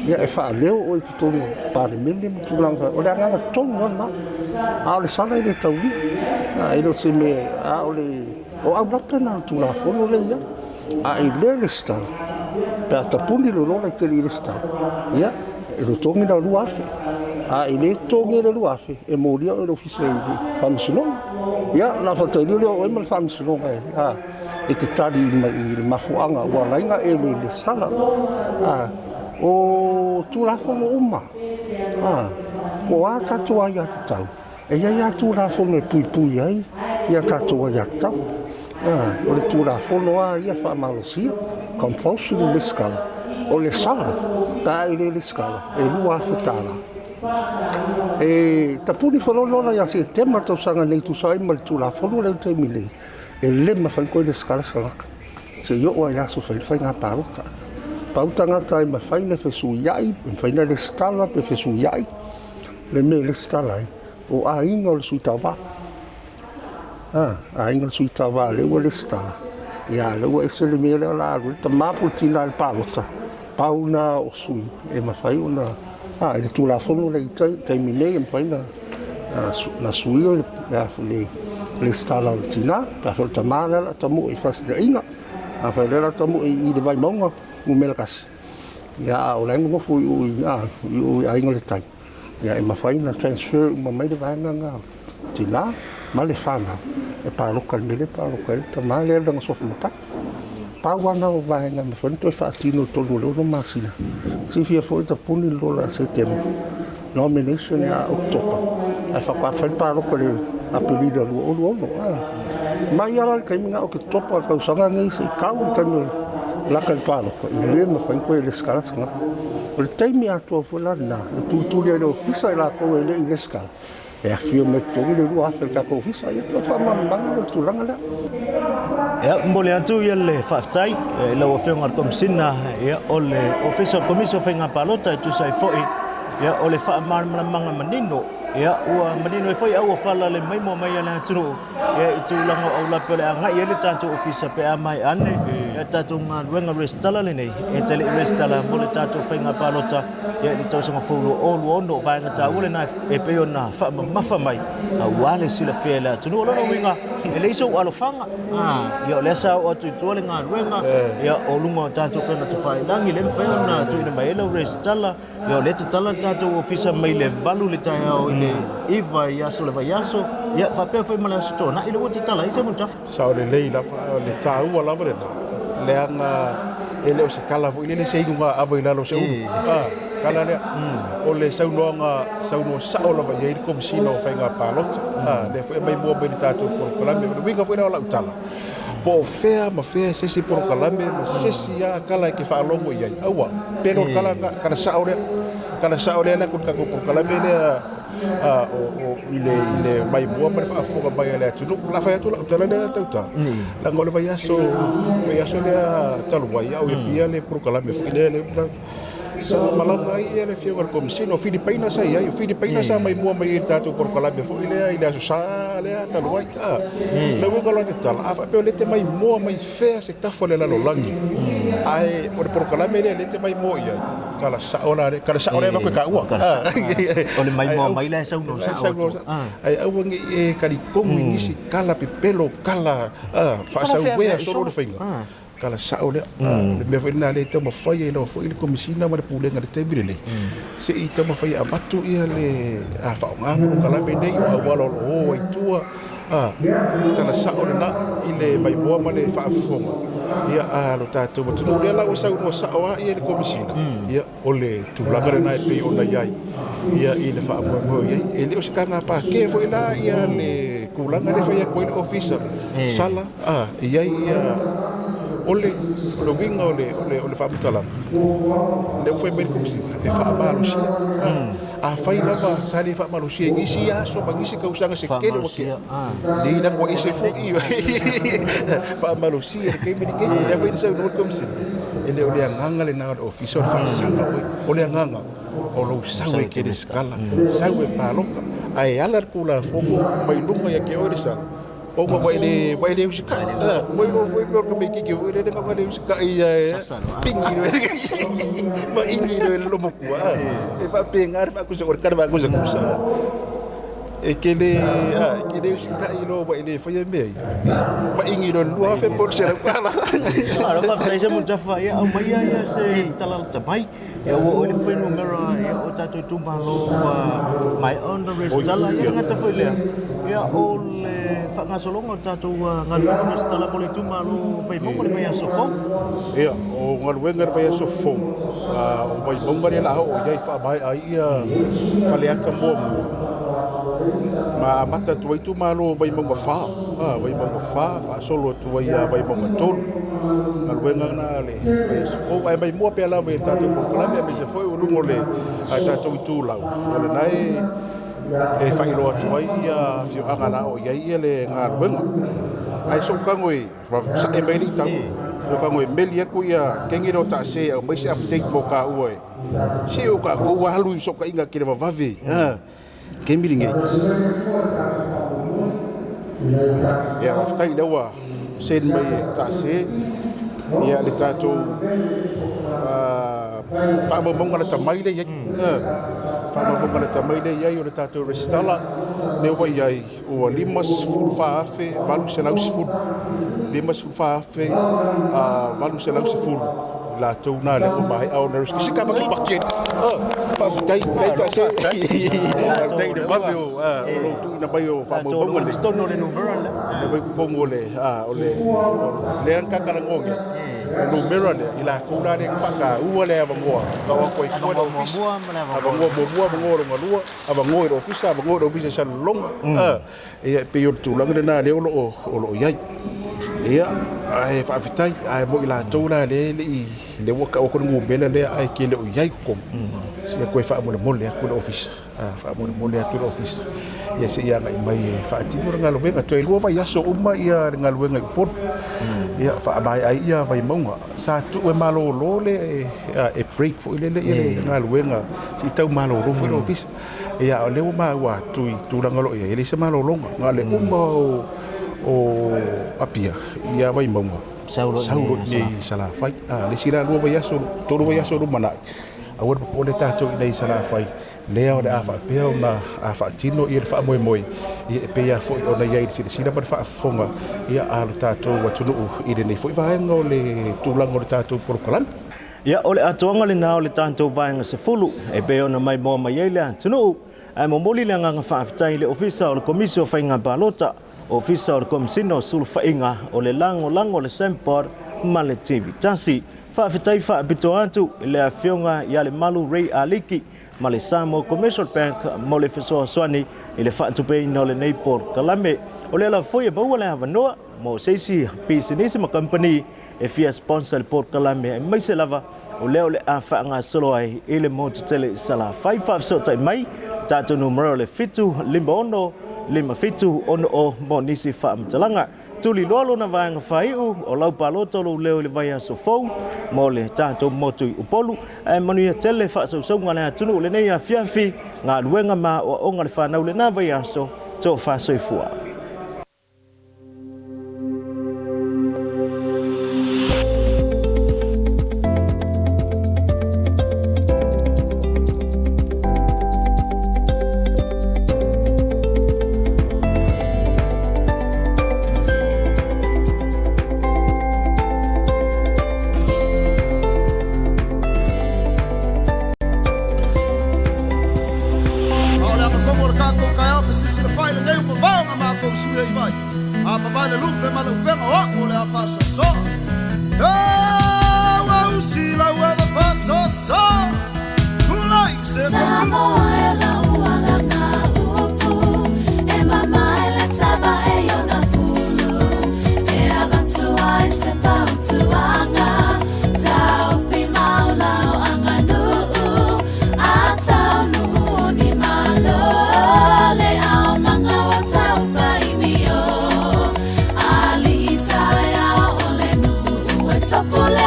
S6: ia e faaleo oe i totonu o le Palemene ma tulaga faapena. O le agaga tonu lava lena, a o le sala e le taulia, e le o se mea, a o le o aulape na o le Tulafono lea e i ai. A e le resitala, pe a tapuni le lola e te le i resitala, ia, e totogi la $2,000. A e le totogia le $2,000, e molia oe e le Ofisa i le Faamasinoga. Ia, ona faatalia lea o oe ma le Faamasinoga e, a, e te tali mai i le mafuaaga ua ala ai ona e le resitala. A, o Tulafono uma, a, po o a tatou aiatatau, E i ai lava Tulafono e puipui ai ia tatou aiatatau. O le Tulafono lava ia faamalosia, compulsory lesitala. O le sala, pe a e le lesitala, e $2,000. E tapuni foi loa le lola ia Setema i le tausaga nei e tusa ai ma le Tulafono lea i le taimi nei, e le mafai ona toe lesitala se tagata seia oo lava i le aso e fai ai le faiga palota. Pau tagata e mafai ona fesuiai, e mafai ona lesitala pe fesuiai le mea e lesitala ai. O aiga o le sui tauva. A, aiga o le sui tauva lea ua lesitala, ia lea ua ese le mea lea o le a alu ai le tama po o le tina i le palota, pau lena o sui e mafai ona, a, i le Tulafono lea i le taimi nei e mafai ona suia le lesitala o le tina, pe afai o le tama lea o le a tamue i Fasitaiga, afai o lea o le a tamue i le Vaimauga numera 1, ia a o la e nonofo i o i Aiga i le Tai, Ia e mafai ona transfer uma mai le vaega lena o tina ma le fanau e paloka i le mea lea e paloka ai le tama lea i lana suafa matai. Pau lava lena o vaega e mafai ona toe faatino i totonu o le 6 masina. Silafia foi tapuni le lola ia Setema, nomination ia Oketopa, ae faatoa fai le palota i le Aperila 2026. Mai lava la i le taimi lena o Oketopa o le tausaga lenei se i tau le taimi o lata i le palota, e le mafai ona toe resitala se tagata. O le taimi atoa foi la lena e tulituli ai e le ofisa i latou e le i resitala e afifio mai totonu le 2,000 i le tatou ofisa. Ia pei o le faamalamalamaga lea o le tulaga lea.
S2: Ia, momoli atu ia le faafetai i lau Afioga i le Komesina ia, o le Ofisa o le Komisi o Faiga Palota e tusa ai foi ia, o le faamalamalamaga manino ia, ua manino ai foi au fala le maimoa mai a le atunuu ia, i tulaga o aulape o le agai ai le tatou ofisa pe a mai ane ia tatou galuega resitala lenei e te le i resitala mo le tatou faiga palota ia i le tausaga fou 2026. Vaega taua lena e pei ona faamamafa mai aua le silafia e le atunuu. O lona uiga e leai sou alofaga ia o lea sa oo atu i tua le galuega ia o luga o tatou upega tafailagi le mafai ona tuuina mai ai lau resitala. Ia o lea e tatala le tatou ofisa mai le 8 i le taeao i le 9 i aso o le vaiaso, ia faapea foi ma le aso Toonai lea ua tatala ai Simon Tafa.
S3: Sao lelei lava, o le taua lava lena, leaga e le o se tala foi lele se inuga ava i lalo o se ulu. A, tala lea. O le saunoaga, saunoa sao lava i ai le Komesina o Faiga Palota. A, lea foi e aumai mua mai i le tatou polokalame. O le uiga foi lea o lau tala, Po o fea ma fea se isi polokalame ma se isi lava tala e te faalogo i ai, aua, pelo le tala lena, tala sao lea. Tala sao lea le atu i le tatou polokalame lea o, o, i le, i le maimoa ma le faafofoga mai a le atunuu. O le a fai atu lau tala lea Tauta, leaga o le vaiaso, vaiaso lea talu ai, a o i Apia le polokalame foi lea, le Sa malaga ai ia le afioga i le Komesina o Filipaina sa i ai, o Filipaina sa maimoa mai ai i le tatou polokalame foi lea i le Aso Sa lea talu ai. A, le uiga o lana tatala, a faapea o lea e te maimoa mai fea se tafa o le lalolagi, ae o le polokalame lea lea e te maimoa i ai, kala sao la lea, kala sao lea e avatu e taua.
S2: O le maimoa mai la e saunoa sao atu.
S3: Ae aua ne i e talitonu i nisi tala pepelo, tala faasauea solo le faiga. Tala sao lea. O le mea foi lena lea e taumafai ai lava foi le Komesina ma le Pulega i le taimi lenei, se i taumafai e avatu ia le a faaaoga polokalame nei, o auala o lo o o ai i tua, a, tala sao lena i le maimoa ma le faafofoga ia a lo tatou atunuu. O lea la ua saunoa sao lava le Komesina, ia o le tulaga lena e pei ona i ai ia i le faamoemoe o i ai. E le o se taga pākē foi la ia le tulaga lea e fai atu ai le Ofisa, sala, a, e i ai ia, o le, o le uiga o le, o le, o le faamatalaga, lea ua fai mai le Komesina, e faamalosia. A, afai lava sa le faamalosia i nisi aso ma nisi tausaga se tele ua tea, nei leaga ua ese foi, faamalosia i le taimi lenei. Lea foi na saunoa le Komesina, e le o le agaga lena o le Ofisa o le faasala oe, o le agaga, o lou sau e te resitala, sau e palota, ae ala le Tulafono mai luga ia te oe le sala, Ona ua e le, ua e le usitai. Ua iloa foi mea o le tamaititi foi lele na ona le usitai ia e pingi loa ma ingi loa e le lomotua. E faapena le faakusa o le tala faakusakusa. E te le, e te le usitai loa ua e le faia mea ia. Ma ingi loa i le 2,000 po o le $100.
S2: Malo faafetai Semutafa, ia aumaia ia se tala lata mai. Ia ua oo i le fuainumera ia o tatou itumalo ua maea ona resitala. Ia e le gata foi i lea, ia o le faagasologa o le tatou galuega resitala mo le itumalo o Vaimauga i le vaiaso fou.
S3: Ia, o galuega i le vaiaso fou, o Vaimauga lea o le a oo i ai e faamaea ai ia Faleata muamua ma amata atu ai itumalo o Vaimauga 4, Vaimauga 4 faasolo atu ai ia Vaimauga 3. Galuega na a le vaiaso fou. Ae maimoa pea lava i le tatou polokalame aemaise foi o luga o le tatou itulau, o lena e faailoa atu ai ia afioaga o le a oo i ai le galuega. Ae sou tago e sae mai le itau, sou tago e meli atu ia kegi lea o taase e aumai se update mo taua e se o tatou alu i fesootaiga televavave. taimi lenei. Ia, faafetai lea ua send mai e taase ia le tatou faamaumauga lata mai lea e i ai. Faamaumauga lata mai lea e i ai o le tatou resitala lea ua i ai ua 54,810. 54,810 latou na lea ua maea ona resitala. Se ka pakipaki ai. Faafetai, faafetai i le vave o lou tuuina mai o faamaumauga nei.
S2: Totonu o le numera lea.
S3: Lea ua i totonu o le, o le, lea na tatalanoa nei, o le numera lea, i latou la lea na faataua le avanoa, tau atu ai fua i le ofisa. Avanoa muamua, avanoa lona lua, avanoa i le ofisa, avanoa i le ofisa i Salelologa. Ia, e pei o le tulaga lena lea o lo o i ai. Ia, ae faafetai, ae mo i latou la lea e le i, lea ua tau atu le numera lea ae te le o i ai i totonu, se i toe faamolemole atu le ofisa. Faamolemole atu le ofisa ia se i agai mai e faatino le galuega. Toe 2 vaiaso uma ia le galuega i Upolu. Ia faamaea ai ia Vaimauga. Sa tuu e malolo le e break foi lele ia le galuega se i tau malolo foi le ofisa. Ia o lea ua maua atu i tulaga o lo o i ai, e leai se malologa. Na o le uma o Apia ia Vaimauga, sau loa i inei i Salafai. A le isi la 2 vaiaso, 3 vaiaso lumanai, aua le popole tatou i inei i Salafai, lea o le a faapea ona faatino le faamoemoe e pei lava foi ona i ai i le silasila ma le faafofoga a lo tatou atunuu i lenei foi vaega o le tulaga o le tatou polokalame.
S2: Ia, o le atoaga lena o le tatou Vaega 10 e pei ona maimoa mai ai le atunuu, ae momoli le agaga faafetai i le Ofisa o le Komisi o Faiga Palota, Ofisa o le Komesina o Sulufaiga, o le Lagolago o le SAMPOD ma le TV Tasi. Faafetai faapitoa atu i le Afioga ia Lemalu Ray Aliki ma le Samoa Commercial Bank mo le fesoasoani i le faatupeina o lenei polokalame. O lea lava foi e maua le avanoa mo se isi pisinisi ma kamupani e fia sponsor le polokalame aemaise lava o lea o le a faagasolo ai i le motu tele i Salafai. Faafesootai mai tatou numera o le 756 5760 mo nisi faamatalaga. Tuliloa lona vaega faaiu o lau palota o lou leo i le vaiaso fou mo le tatou motu i Upolu. Ae manuia tele faasausauga a le atunuu lenei afiafi, galuega ma aoaoga a le fanau lena vaiaso. Tofa soifua.
S1: A o le agatonu o le tatou taeao fesilisili fai lenei ua vavao na matou sui ai vai. A mavae le lupe ma le upega o a'u o le a faasoasoa. Ua usi lau ava faasoasoa. Tulai se
S14: Samoa e lau alanga upu e mamae le tava e ona fulu e avatu ai se fautuaga taofi mau lau aganuu a taunuu o ni malo le aomaga o taufaimio alii taeao o le nuu e topule.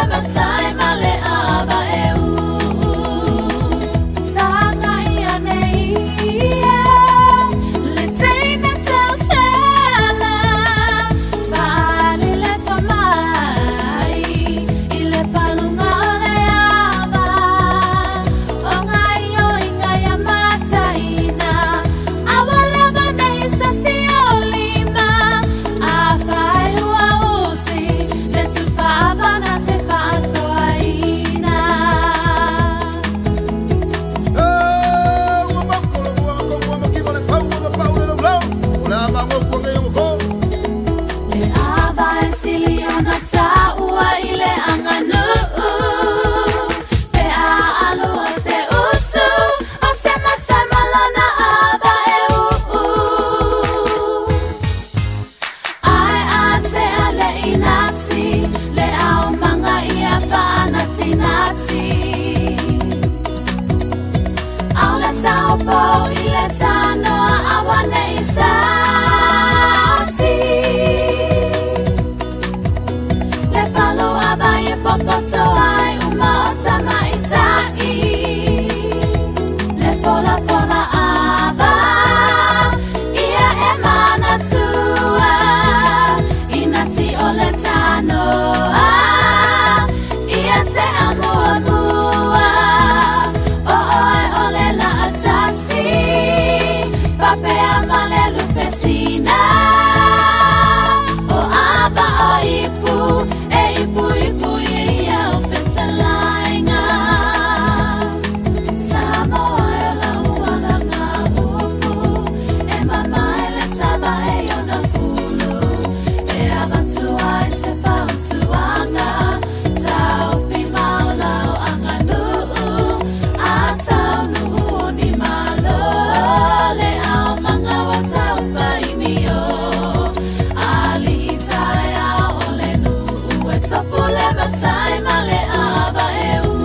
S14: Papea ma le lupesina. O ava o ipu e ipu ipu i ia o fetalaiga. Samoa e o lau alaga upu e mamae le tava e i ona fulu e avatu ai se fautuaga taofi mau lau aganuu a taunuu o ni malo le aumaga ua taufaimio alii taeao o le nuu e tofu le matai ma le ava e uu.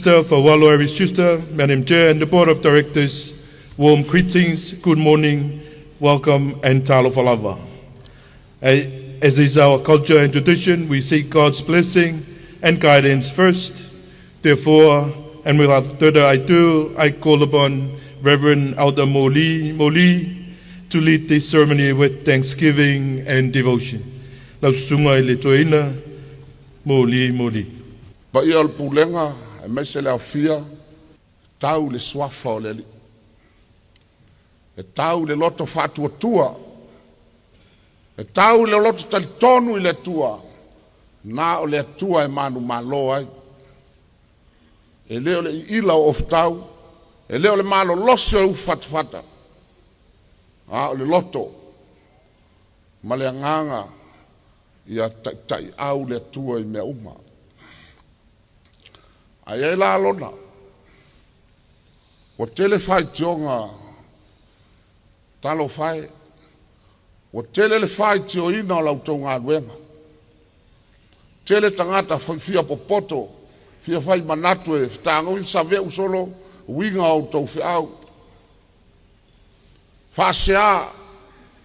S15: Minister Faualo Harry Schuster, Madam Chair, and the Board of Directors, warm greetings, good morning, welcome, and talofa lava. As is our culture and tradition, we seek God's blessing and guidance first. Therefore, and without further ado, I call upon Reverend Elder Moli Moli to lead this ceremony with thanksgiving and devotion. Lau susuga i le toeaina, Moli Moli.
S16: Paia o le pulega aemaise le aofia, e tau i le Suafa o le Alii, e tau i le loto faatuatua, e tau i le loto talitonu i le Atua, na o le Atua e manumalo ai. E le o le iila o ofutau, e le o le malolosi o ufufatafata, a o le loto ma le agaga ia taitaiau le Atua i mea uma. Ae i ai la lona, ua tele faitioga, talofa e, ua tele le faitioina o la outou galuega, tele tagata fia popoto, fia fai manatu e fetagofi saveu solo uiga o a outou feau. Faasea,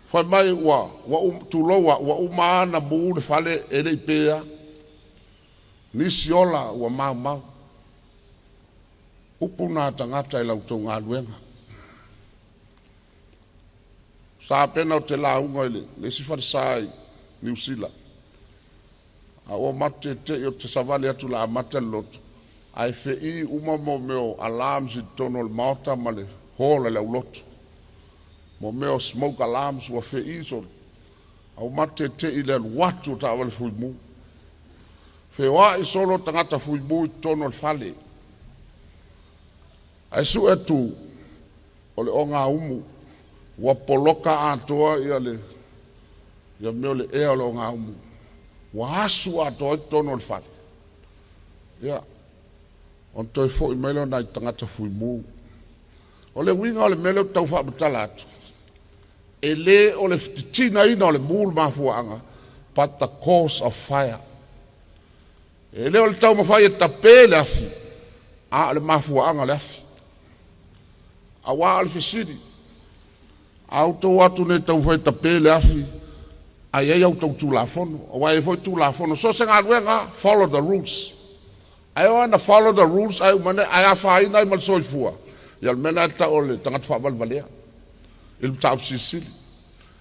S16: fai mai ua, ua um, tulou a, ua uma lava ona mu le fale e le i pe lava. Nisi ola ua maumau. Upu na a tagata i la outou galuega. Sa pena ou te lauga i le, le isi falesa i Niu Sila. A ua matou tete'i ou te savali atu o le a amata le lotu, ae fe'i uma mo mea o alarms i totonu o le maota ma le hall a le aulotu. Mo mea o smoke alarms ua fe'i solo. A ua matou tete'i i le alu atu o taavale fuimu. Feoai solo tagata fuimu i totonu o le fale. Ae sue atu o le ogaumu ua poloka atoa ia le ia mea o le ea o le ogaumu. Ua asu atoa ai totonu o le fale. Ia, ona toe foi mai lea o nai tagata fuimu. O le uiga o le mea lea ou te tau faamatala atu, e le o le titinaina o le mu le mafuaaga, but the cause of fire. E le o le taumafai e tape le afi, a o le mafuaaga o le afi. Aua o le fesili, a outou o atu nei e taumafai e tape le afi, ae i ai a outou Tulafono, aua e i ai foi Tulafono, so o se galuega lava, follow the rules. Ae oo lava ina follow the rules ae uma ane ae afaina ai ma le soifua, ia o le mea lena e tau o le tagata faavalevalea i le mataupu silisili.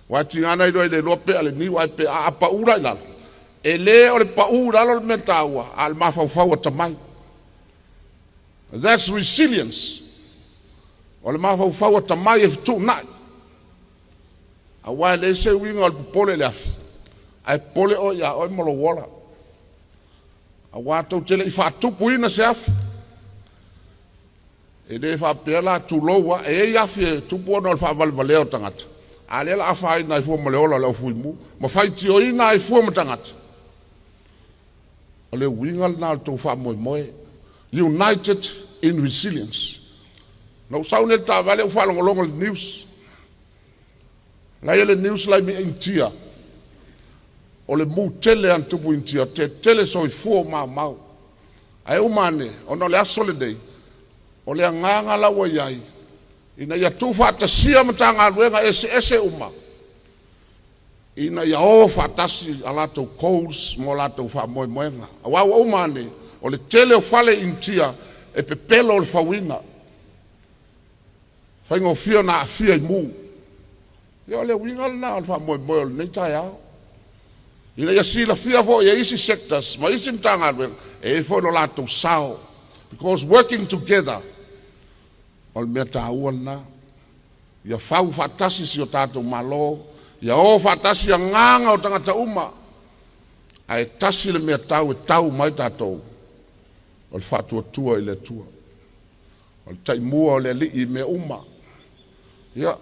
S16: Aua e tiga ona iloa e le iloa pe a le niu ae pe a pau la i lalo, e le o le pau i lalo le mea taua, a o le mafaufau atamai. That's resilience. O le mafaufau atamai e fetuunai. Aua e leai se uiga o le popole i le afi, ae popole oe ia oe ma lou ola. Aua tou te le i faatupuina se afi. E le faapea la, tulou lava, e i ai afi e tupu ona o le faavalevalea o tagata, a o lea o le a afaina ai fua ma le ola o le aufuimu, ma faitioina ai fua ma tagata. O le uiga lena o le tou faamoemoe. United in resilience. Na ou sau nei i le taavale ou faalogologo i le news. La e i ai le news la i Initia, o le mu tele lava na tupu i Initia, tele soifua o maumau. Ae uma ane, ona o le aso lenei, o le agaga la ua i ai, ina ia tuufaatasia Matagaluega eseese uma, ina ia o faatasi a latou goals ma o latou faamoemoega. Aua ua uma ane, o le tele o fale i Initia e pepelo le fauina, faigofie ona aafia i mu. Ia o le uiga lena o le faamoemoe o lenei taeao, ina ia silafia foi e isi sectors ma isi Matagaluega e i ai foi lo latou sao, because working together o le mea taua lena. Ia fau faatasi si o tatou Malo, ia o faatasi agaga o tagata uma, ae tasi le mea tau e tau mai tatou, o le faatuatua i le Atua. O le taimua o le Alii i mea uma. Ia,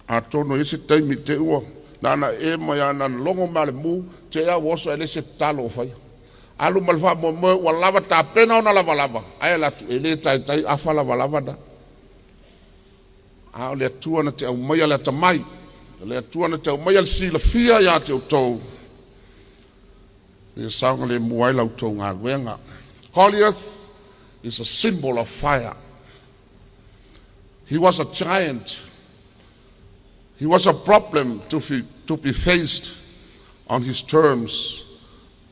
S16: atonu e i ai se taimi te i ua na ona e mai lava na ona logo mai lava o le mu, te i lava ua oso ae leai se tatalo o faia. Alu ma le faamoemoe ua lava tapena ona lavalava, ae alu atu e le taitai afa lavalava na. A o le Atua na te aumaia le atamai, o le Atua na te aumaia le silafia ia te outou, ia saogalemu ai la outou galuega. Goliath is a symbol of fire. He was a giant. He was a problem to be faced on his terms,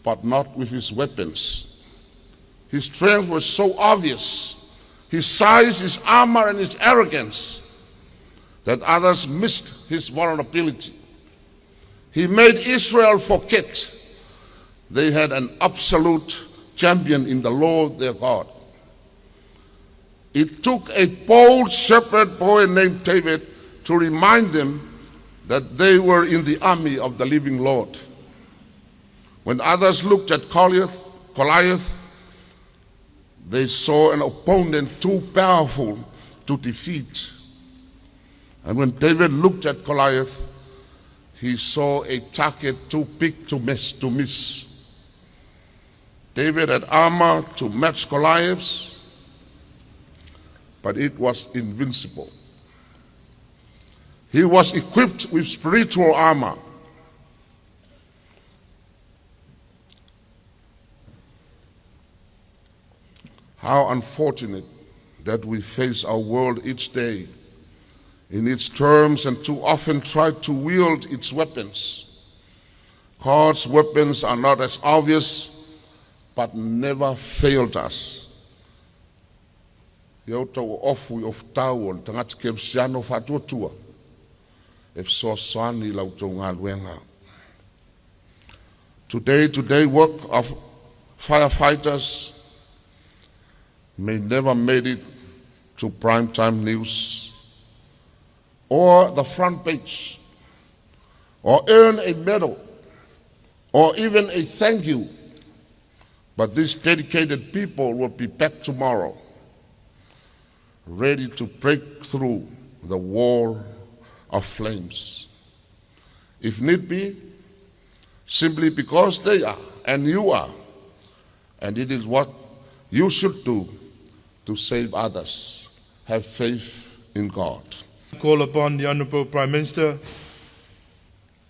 S16: but not with his weapons. His strength was so obvious, his size, his armor, and his arrogance, that others missed his vulnerability. He made Israel forget they had an absolute champion in the Lord their God. It took a bold shepherd boy named David to remind them that they were in the army of the living Lord. When others looked at Goliath, they saw an opponent too powerful to defeat. And when David looked at Goliath, he saw a target too big to miss. To miss. David had armor to match Goliath's, but it was invincible. He was equipped with spiritual armor. How unfortunate that we face our world each day in its terms and too often try to wield its weapons. God's weapons are not as obvious, but never failed us. Ia o tau ofu i ofutau o le tagata kerisiano faatuatua e fesoasoani i la outou galuega. Today, today work of firefighters may never made it to primetime news or the front page or earn a medal or even a thank you. But these dedicated people will be back tomorrow, ready to break through the wall of flames. If need be, simply because they are and you are, and it is what you should do to save others. Have faith in God.
S15: Call upon the Honourable Prime Minister,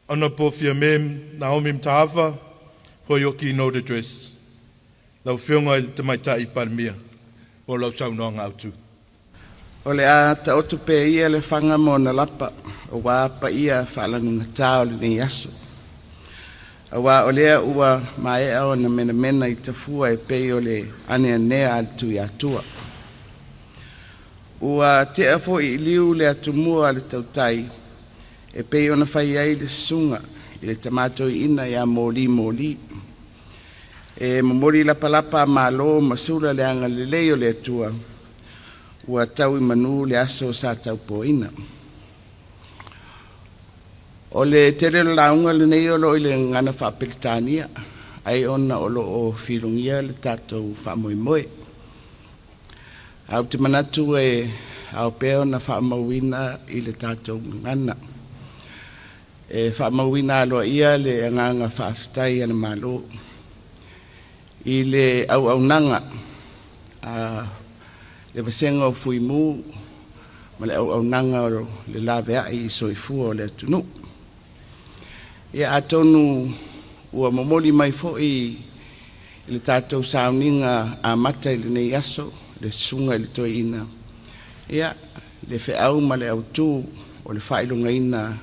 S15: Honourable Fiame Naomi Mataafa, for your keynote address. Lau Afioga i le Tamaitai Palemia, mo lau saunoaga autu.
S17: O le a taoto pea ia le faga ma ona lapa, auā paia faalanugatā o lenei aso. Auā o lea ua maea ona menamena i tafua e pei o le aneanea a le Tuiatua. Ua tea foi i liu le atumua a le tautai e pei ona fai ai le susuga i le Tama Toeaina ia Moli Moli. E momoli lapalapa a Malo ma sula le agalelei o le Atua ua tau i manu le aso sa taupoina. O le tele o le lauga lenei o lo o i le gagana faa-Peretania, ai ona o lo o filogia le tatou faamoemoe. Ae ou te manatu e ao pea ona faamauina i le tatou gagana. E faamauina aloaia le agaga faafetai a le Malo i le auaunaga a le Vasega o Fui Mu ma le auaunaga o le laveai i soifua o le atunuu. Ia atonu ua momoli mai foi i le tatou sauniga amata i lenei aso le susuga i le Toeaina, ia le feau ma le autu o le faailogaina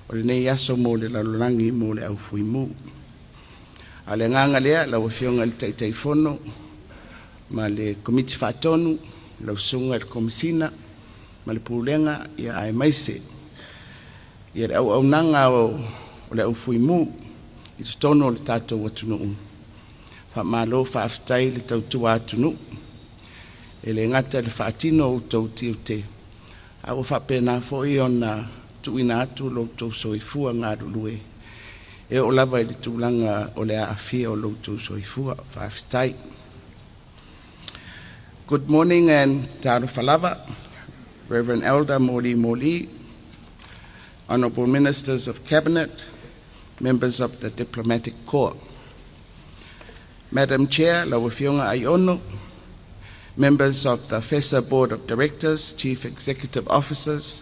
S17: o lenei aso mo le lalolagi mo le au Fui Mu. A o le agaga lea, lau Afioga i le Taitaifono ma le Komiti Faatonu, lau Susuga i le Komesina ma le Pulega, ia aemaise ia le auaunaga o le au Fui Mu i totonu o le tatou atunuu. Faamalo faafetai le tautua atunuu. E le gata i le faatino o outou tiute, a ua faapena foi ona tuuina atu lo outou soifua galulue e oo lava i le tulaga o le aafia o lo outou soifua. Faafetai. Good morning and talofa lava, Reverend Elder Moli Moli, Honorable Ministers of Cabinet, members of the Diplomatic Corps. Madam Chair, Lau Afioga Aiono, members of the FESA Board of Directors, Chief Executive Officers,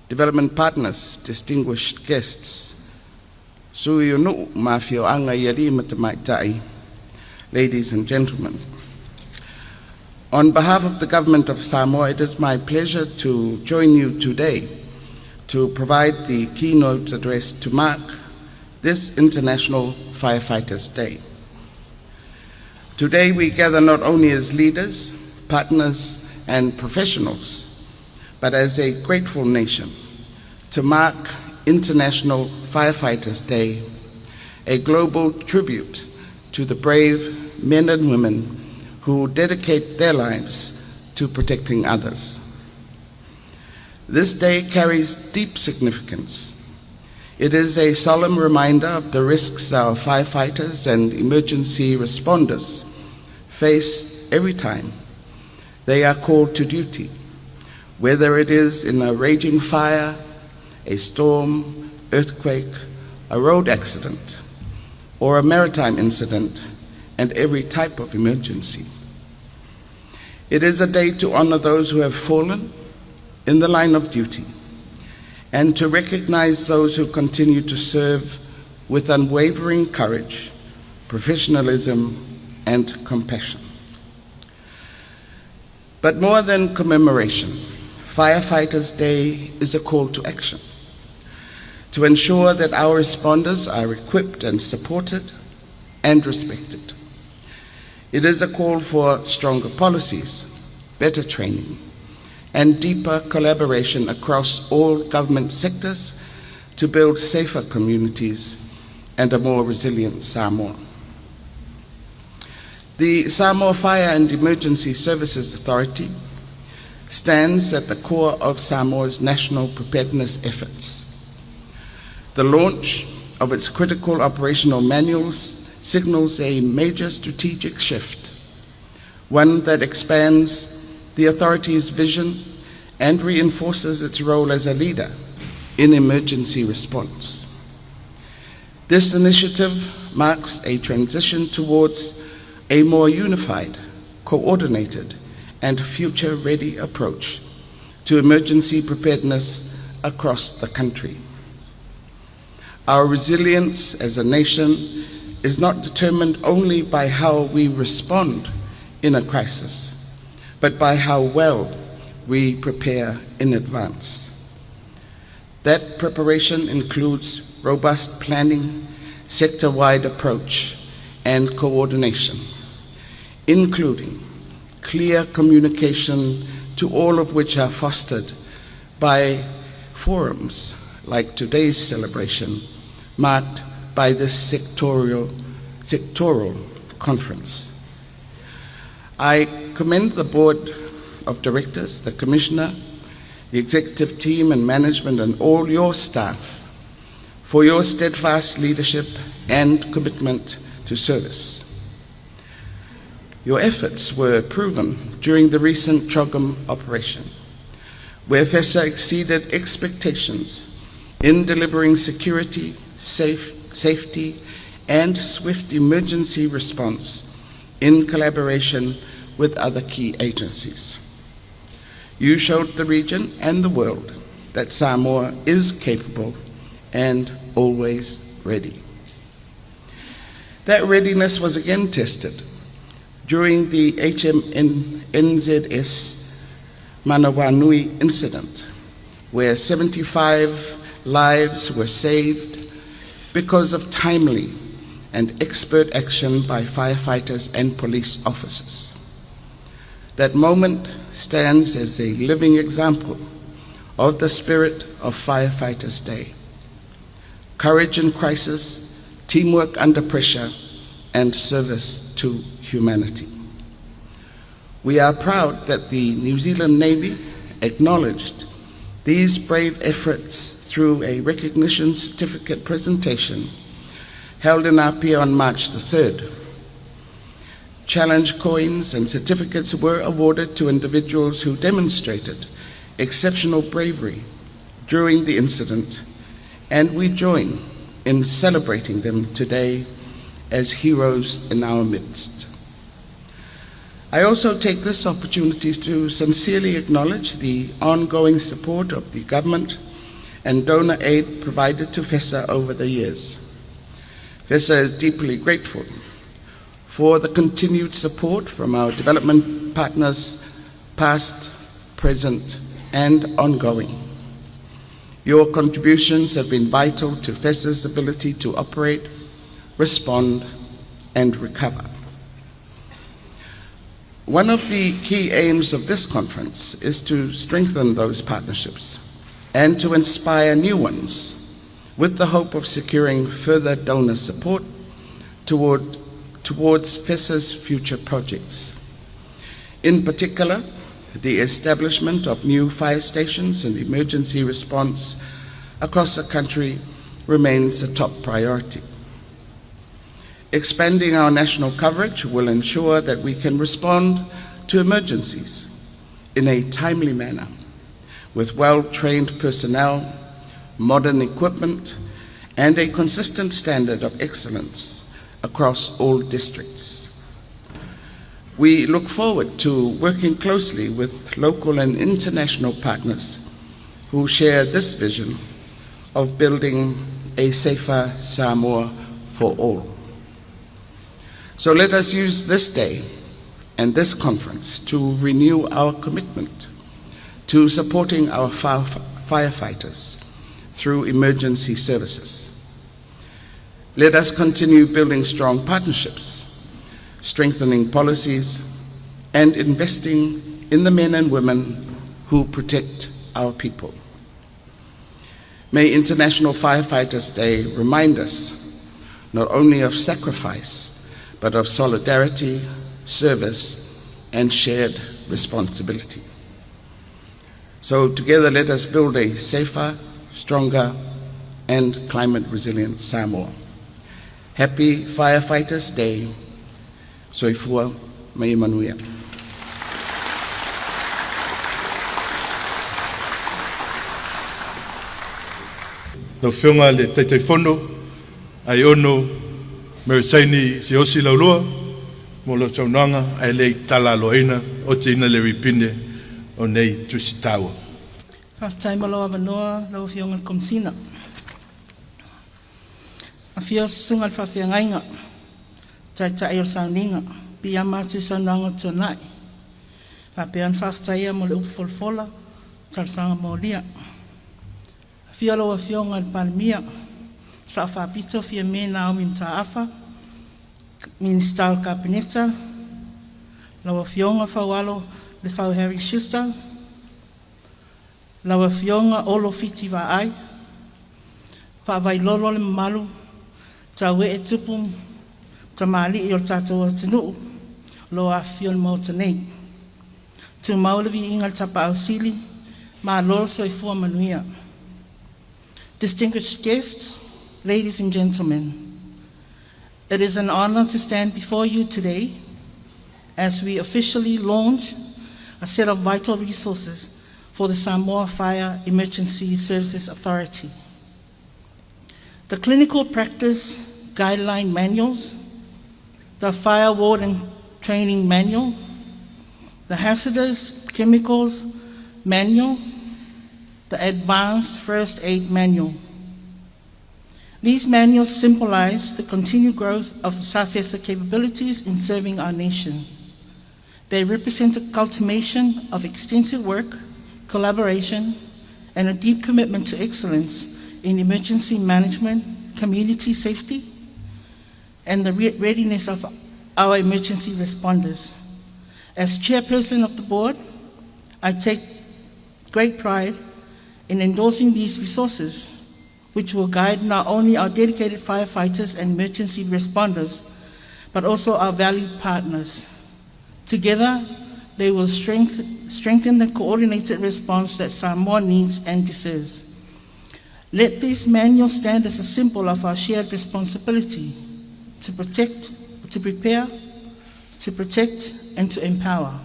S17: development partners, distinguished guests, sui o nuu ma afioaga i alii ma tamaitai, ladies and gentlemen. On behalf of the Government of Samoa, it is my pleasure to join you today to provide the keynote address to mark this International Firefighters Day. Today we gather not only as leaders, partners, and professionals, but as a grateful nation to mark International Firefighters Day, a global tribute to the brave men and women who dedicate their lives to protecting others. This day carries deep significance. It is a solemn reminder of the risks our firefighters and emergency responders face every time they are called to duty, whether it is in a raging fire, a storm, earthquake, a road accident, or a maritime incident, and every type of emergency. It is a day to honor those who have fallen in the line of duty and to recognize those who continue to serve with unwavering courage, professionalism, and compassion. But more than commemoration, Firefighters Day is a call to action to ensure that our responders are equipped and supported and respected. It is a call for stronger policies, better training, and deeper collaboration across all government sectors to build safer communities and a more resilient Samoa. The Samoa Fire and Emergency Services Authority stands at the core of Samoa's national preparedness efforts. The launch of its critical operational manuals signals a major strategic shift, one that expands the authority's vision and reinforces its role as a leader in emergency response. This initiative marks a transition towards a more unified, coordinated, and future ready approach to emergency preparedness across the country. Our resilience as a nation is not determined only by how we respond in a crisis, but by how well we prepare in advance. That preparation includes robust planning, sector wide approach, and coordination, including clear communication to all of which are fostered by forums like today's celebration, marked by this sectorial, sectoral conference. I commend the Board of Directors, the Commissioner, the executive team and management, and all your staff for your steadfast leadership and commitment to service. Your efforts were proven during the recent CHOGM operation, where FESA exceeded expectations in delivering security, safe, safety, and swift emergency response in collaboration with other key agencies. You showed the region and the world that Samoa is capable and always ready. That readiness was again tested during the HMNZS Manawanui incident, where 75 lives were saved because of timely and expert action by firefighters and police officers. That moment stands as a living example of the spirit of Firefighters Day. Courage in crisis, teamwork under pressure, and service to humanity. We are proud that the New Zealand Navy acknowledged these brave efforts through a recognition certificate presentation held in Apia on March the 3rd. Challenge coins and certificates were awarded to individuals who demonstrated exceptional bravery during the incident, and we join in celebrating them today as heroes in our midst. I also take this opportunity to sincerely acknowledge the ongoing support of the government and donor aid provided to FESA over the years. FESA is deeply grateful for the continued support from our development partners, past, present, and ongoing. Your contributions have been vital to FESA's ability to operate, respond, and recover. One of the key aims of this conference is to strengthen those partnerships and to inspire new ones with the hope of securing further donor support toward, towards FESA's future projects. In particular, The establishment of new fire stations and emergency response across the country remains a top priority. Expanding our national coverage will ensure that we can respond to emergencies in a timely manner with well trained personnel, modern equipment, and a consistent standard of excellence across all districts. We look forward to working closely with local and international partners who share this vision of building a safer Samoa for all. So let us use this day and this conference to renew our commitment to supporting our firefighters through emergency services. Let us continue building strong partnerships, strengthening policies, and investing in the men and women who protect our people. May International Firefighters Day remind us not only of sacrifice, but of solidarity, service, and shared responsibility. So, together, let us build a safer, stronger, and climate resilient Samoa. Happy Firefighters Day. Soifua ma ia manuia.
S15: Lau Afioga i le Taitaifono, Aiono Meresaini Siaosi Laulua, mo lau saunoaga ae le i talaloaina otiina le ripine o nei tusi taua.
S8: Faafetai mo lou avanoa lau Afioga i le Komesina. Afio le Susuga i le Faafeagaiga, Taitai o le Sauniga, piiama atu i saunoaga ua tuanai. Faapea ona faafetaia mo le upu folafola, talosaga molia. Afio lau Afioga i le Palemia, Sao Faapito Fiame Naomi Mataafa, Minisita o le Kapeneta, lau Afioga Faualo Lefau Harry Schuster, lau Afioga Olo Fiti Vaai, faavailolo le mamalu, tauee tupu ma tamalii o le tatou atunuu o lo o afifio i le Maota nei. Tumau le viiga i le Tapaau Sili, malo le soifua manuia. Distinguished guests, ladies and gentlemen, it is an honor to stand before you today as we officially launch a set of vital resources for the Samoa Fire Emergency Services Authority. The clinical practice guideline manuals, the fire warden training manual, the hazardous chemicals manual, the advanced first aid manual. These manuals symbolize the continued growth of the SAFESA capabilities in serving our nation. They represent a culmination of extensive work, collaboration, and a deep commitment to excellence in emergency management, community safety, and the readiness of our emergency responders. As chairperson of the board, I take great pride in endorsing these resources, which will guide not only our dedicated firefighters and emergency responders, but also our valued partners. Together, they will strengthen the coordinated response that Samoa needs and deserves. Let this manual stand as a symbol of our shared responsibility to protect, to prepare, to protect, and to empower.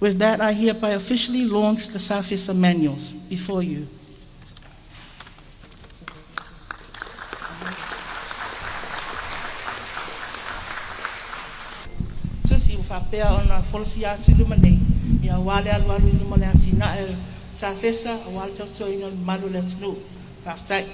S8: With that, I hereby officially launch the SAFESA manuals before you. Tusi ua faapea ona folasia atu i luma nei, ia aua le alualu i luma o le atinae o le SAFESA aua le tautuaina o le mamalu o le atunuu. Faafetai.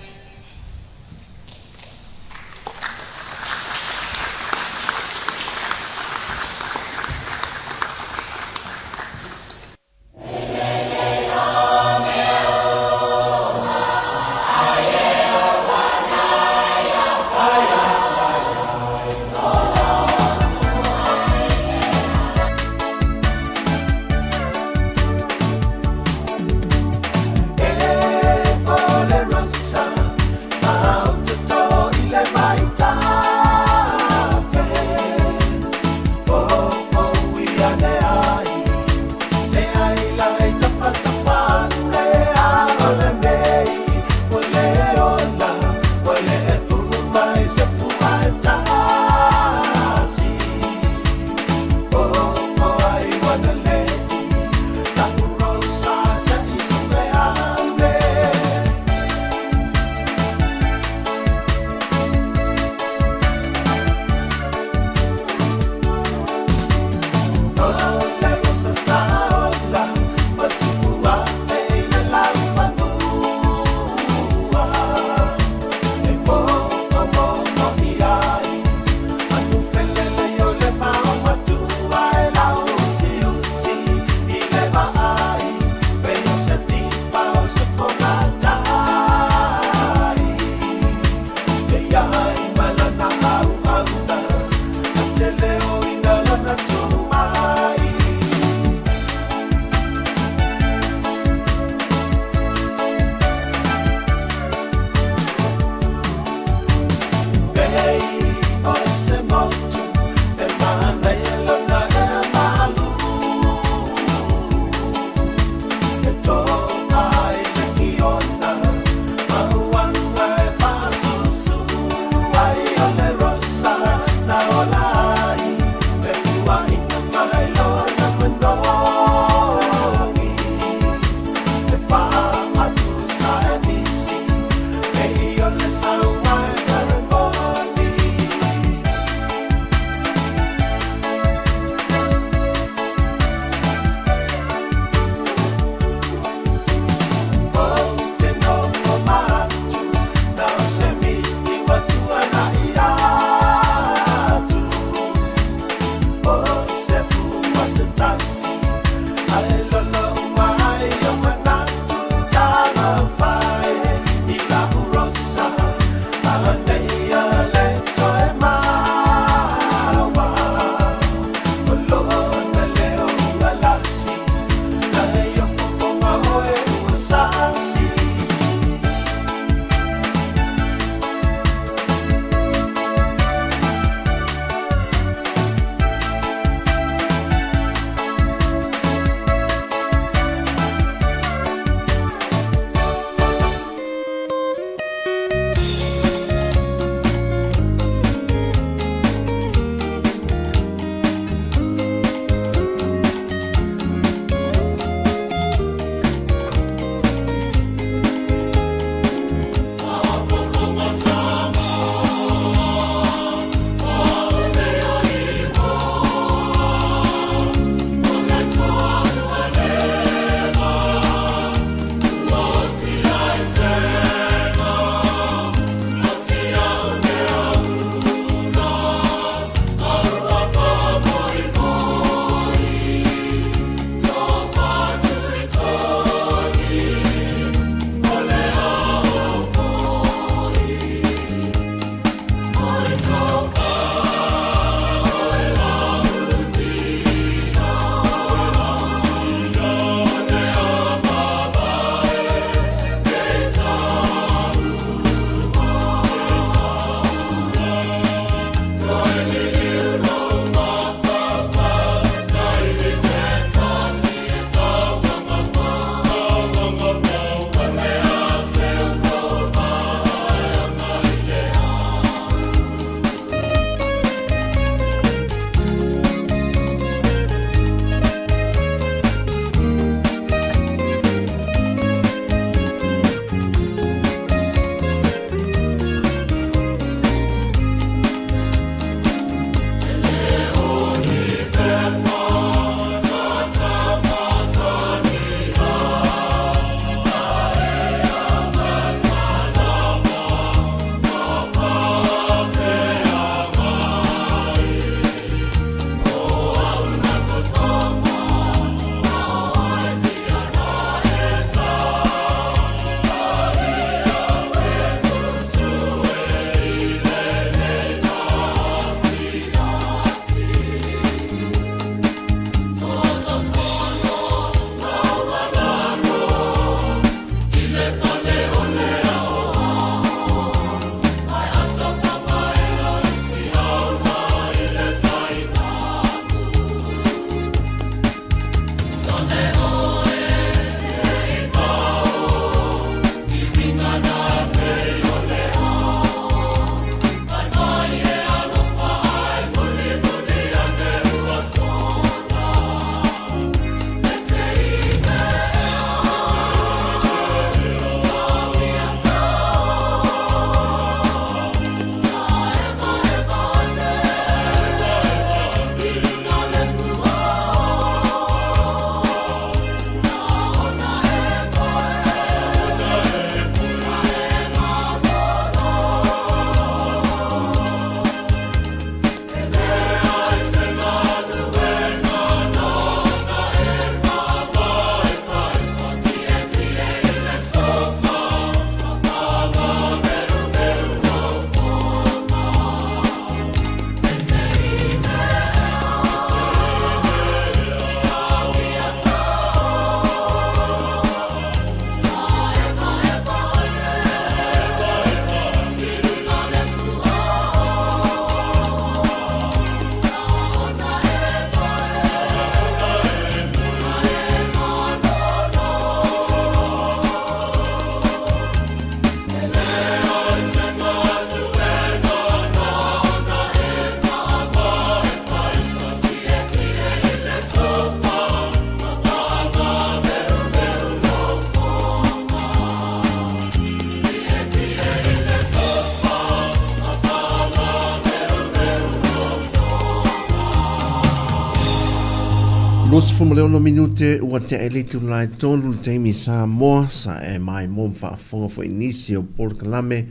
S18: 26 minute ua tea i le itula e tolu le taimi i Samoa, sa e maimoa ma faafofoga foi i nisi o polokalame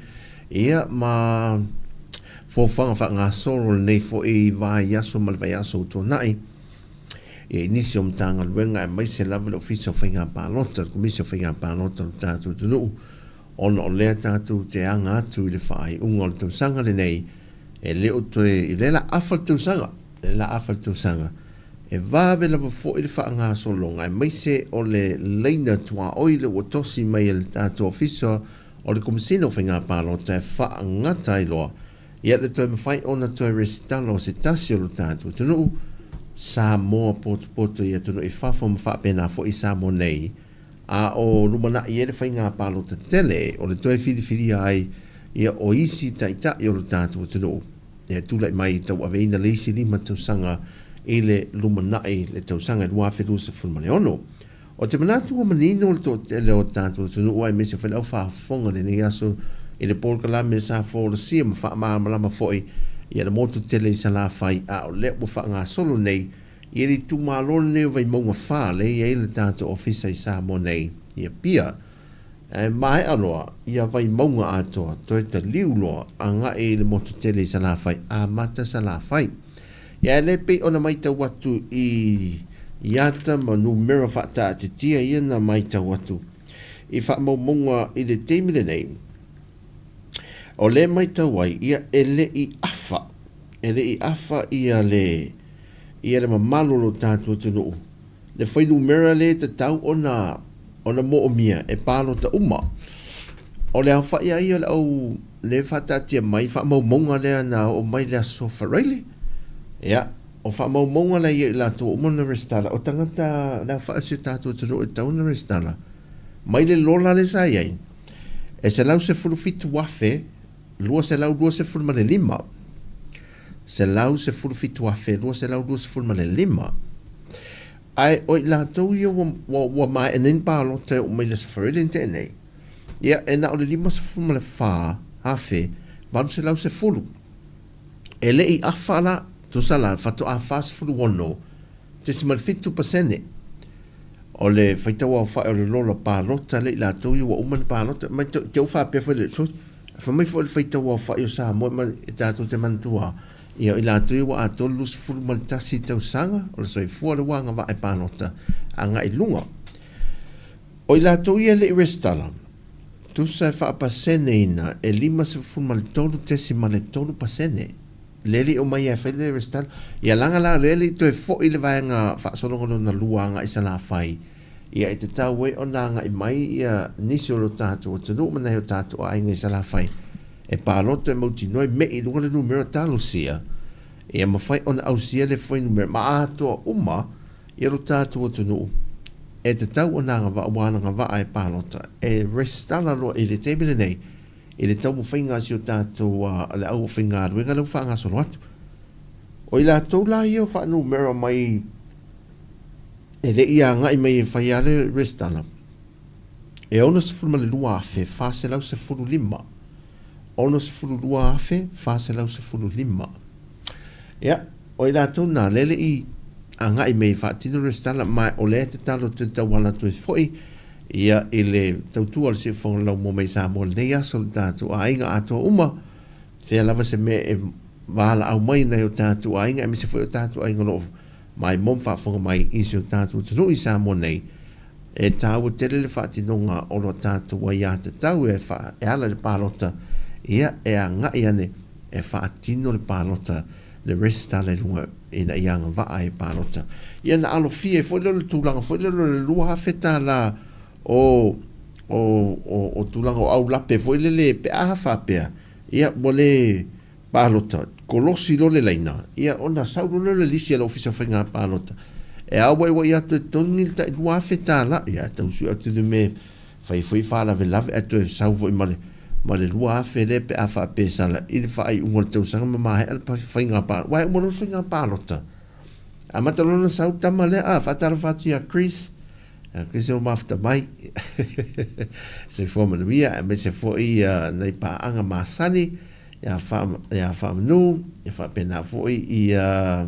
S18: ia ma foafoaga faagasolo o lenei foi vaiaso ma le vaiaso ua tuanai. Ia i nisi o Matagaluega aemaise lava le Ofisa o Faiga Palota, le Komisi o Faiga Palota o le tatou atunuu, ona o lea tatou te aga atu i le faaiuga o le tausaga lenei, e le o toe, i lea la afa le tausaga, lea la afa le tausaga, e vave lava foi le faagasologa aemaise o le laina tuaoi lea ua tosi mai e le tatou Ofisa o le Komesina o Faiga Palota e faagata ai loa Ia le toe mafai ona toe resitala o se tasi o lo tatou atunuu, Samoa potopoto i atunuu i fafo ma faapena foi i Samoa nei, a o lumanai ai le faiga palota tele o le toe filifilia ai ia o isi taitai o lo tatou atunuu e tulai mai e tauaveina le isi lima tausaga i le lumanai le tausaga e 2026. Ou te manatu ua manino le toatele o tatou atunuu aemaise foi le au faafofoga i lenei aso i le polokalame sa folasia ma faamalamalama foi ia le motu tele i Salafai a o lea ua faagasolo nei ia le itumalo lenei o Vaimauga 4 lea e i ai le tatou ofisa i Samoa nei i Apia. Ae maea loa ia Vaimauga atoa toe taliu loa agai i le motu tele i Salafai amata Salafai. Ia e le pei ona maitau atu i i ata ma numera faataatitia ia na maitau atu i faamaumauga i le taimi lenei. O lea e maitau ai ia e le i afa, e le i afa ia le ia le mamalu o lo tatou atunuu le fuainumera lea e tatau ona ona moomia e palota uma. O le aofai lava ia o le au lea e faataatia mai faamaumauga lea na oo mai le Aso Faraile. Ia, o faamaumauga la ia i latou ua uma ona resitala, o tagata le aofai o si o tatou atunuu e tatau ona resitala mai le lola lea sa i ai, e 117,225. 117,225. Ae o i latou ia ua, ua, ua maea nei ona palota e oo mai le Aso Faraile na tea nei, ia, e na o le 54,810. E le i afa la, tusa la, faatoa 46.7% o le faitau aofai o le lola palota lea i latou ia ua uma ona palota. Mai te, te ou faapea foi le, sorry, fai mai foi le faitau aofai o Samoa ma e tatou te manatua, ia o i latou ia ua atoa le 21 tausaga o le soifua le ua agavaa e palota agai i luga. O i latou ia e le i resitala, tusa e faapaseneina e 53.3% le le i omai e fai le resitala. Ia leaga la lea e le i toe foi le vaega faasologa lona lua agai i Salafai, ia e tatau ai ona agai mai ia nisi o lo tatou atunuu ma nai o tatou aiga i Salafai e palota e mautinoa e me'i i luga le numera talosia ia mafai ona ausia le fuainumera ma atoa uma ia lo tatou atunuu e tatau ona agavaa ua anagavaa e palota e resitala loa i le taimi lenei i le taumafaiga a si o tatou le au faigaluega lea ua faagasolo atu. O i latou la ia o faanumera mai e le i agai mai e fai lava le resitala, e 62,415. 62,415. Ia, o i latou na, lea e le i agai mai e faatino le resitala, ma o lea e tatalo atu e tauala atu ai foi ia i le tautua a le Siufofoga Laumua mai Samoa i lenei aso le tatou aiga atoa uma, fea lava se mea e valaau mai nai o tatou aiga aemaise foi o tatou aiga o lo o maimoa ma faafofoga mai i si o tatou atunuu i Samoa nei, e taua tele le faatinoga o lo tatou aiatatau e, e ala i le palota, ia e agai ane e faatino le palota le resitala i luga ina ia agavaa e palota. Ia na alofia ai foi lea o le tulaga foi lea o le $2,000 o o o o tulaga o aulape foi lele pe a faapea ia ua le palota kolosi loa le laina ia ona sau loa lea o le lisi a le Ofisa o Faiga Palota e auaiuai atu e totogi le tai $2,000 ia tau sue atu le mea Fai foi faalavelave ae toe sau foi ma le ma le 2000 lea pe a faapea e sala i le faaiuga o le tausaga ma maea le faiga palota. Aua e uma loa le faiga palota, amata loa ona sau le tama lea, ah, faatalofa atu ia Chris, ia Chris o mafuta mai. Soifua manuia, aemaise foi ia nai paaga masani ia Faamanu, ia faapena foi ia.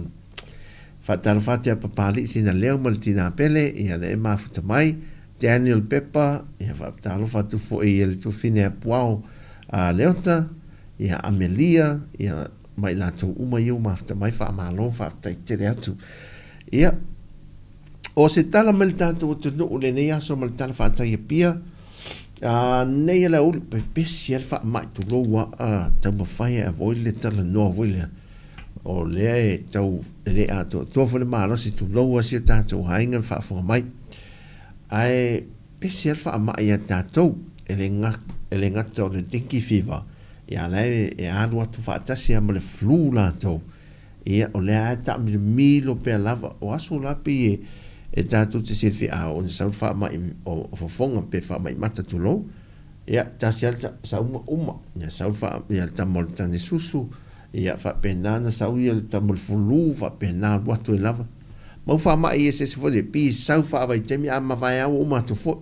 S18: Faatalofa atu ia Papalii Sinaleo ma le Tina Pele, ia le e mafuta mai, Daniel Pepa, ia faatalofa atu foi i le tuafine a Puao a Leota, ia Amelia, ia ma i latou uma ia ua mafuta mai, faamalo, faafetai tele atu. Ia, o se tala mai le tatou atunuu i lenei aso ma le tala faataia pia, a nei e le aoauli, pepesi lava le faamai tulou a, a taumafai e avoid le talanoa foi lea. O lea e tau e le atoatoa foi le malosi tulou a si o tatou aiga ma faafofoga mai. Ae pese lava le faamai ia tatou, e le e le gata o le dengue fever, ia a la e e alu atu faatasi lava ma le flu latou. Ia o lea lava e taamilomilo pea lava, o aso la pei e e tatou te silafia a oo ina sau le faamai o fofoga pe faamai mata tulou, ia tasi lava le sauga uma, ia sau le faa ia le tama o le tane susu, Ia faapena ona sau ia le tama o le fulu, faapena alu atu ai lava. Mau faamai eseese foi le pi sau faavaitaimi a mavae a ua uma atu foi.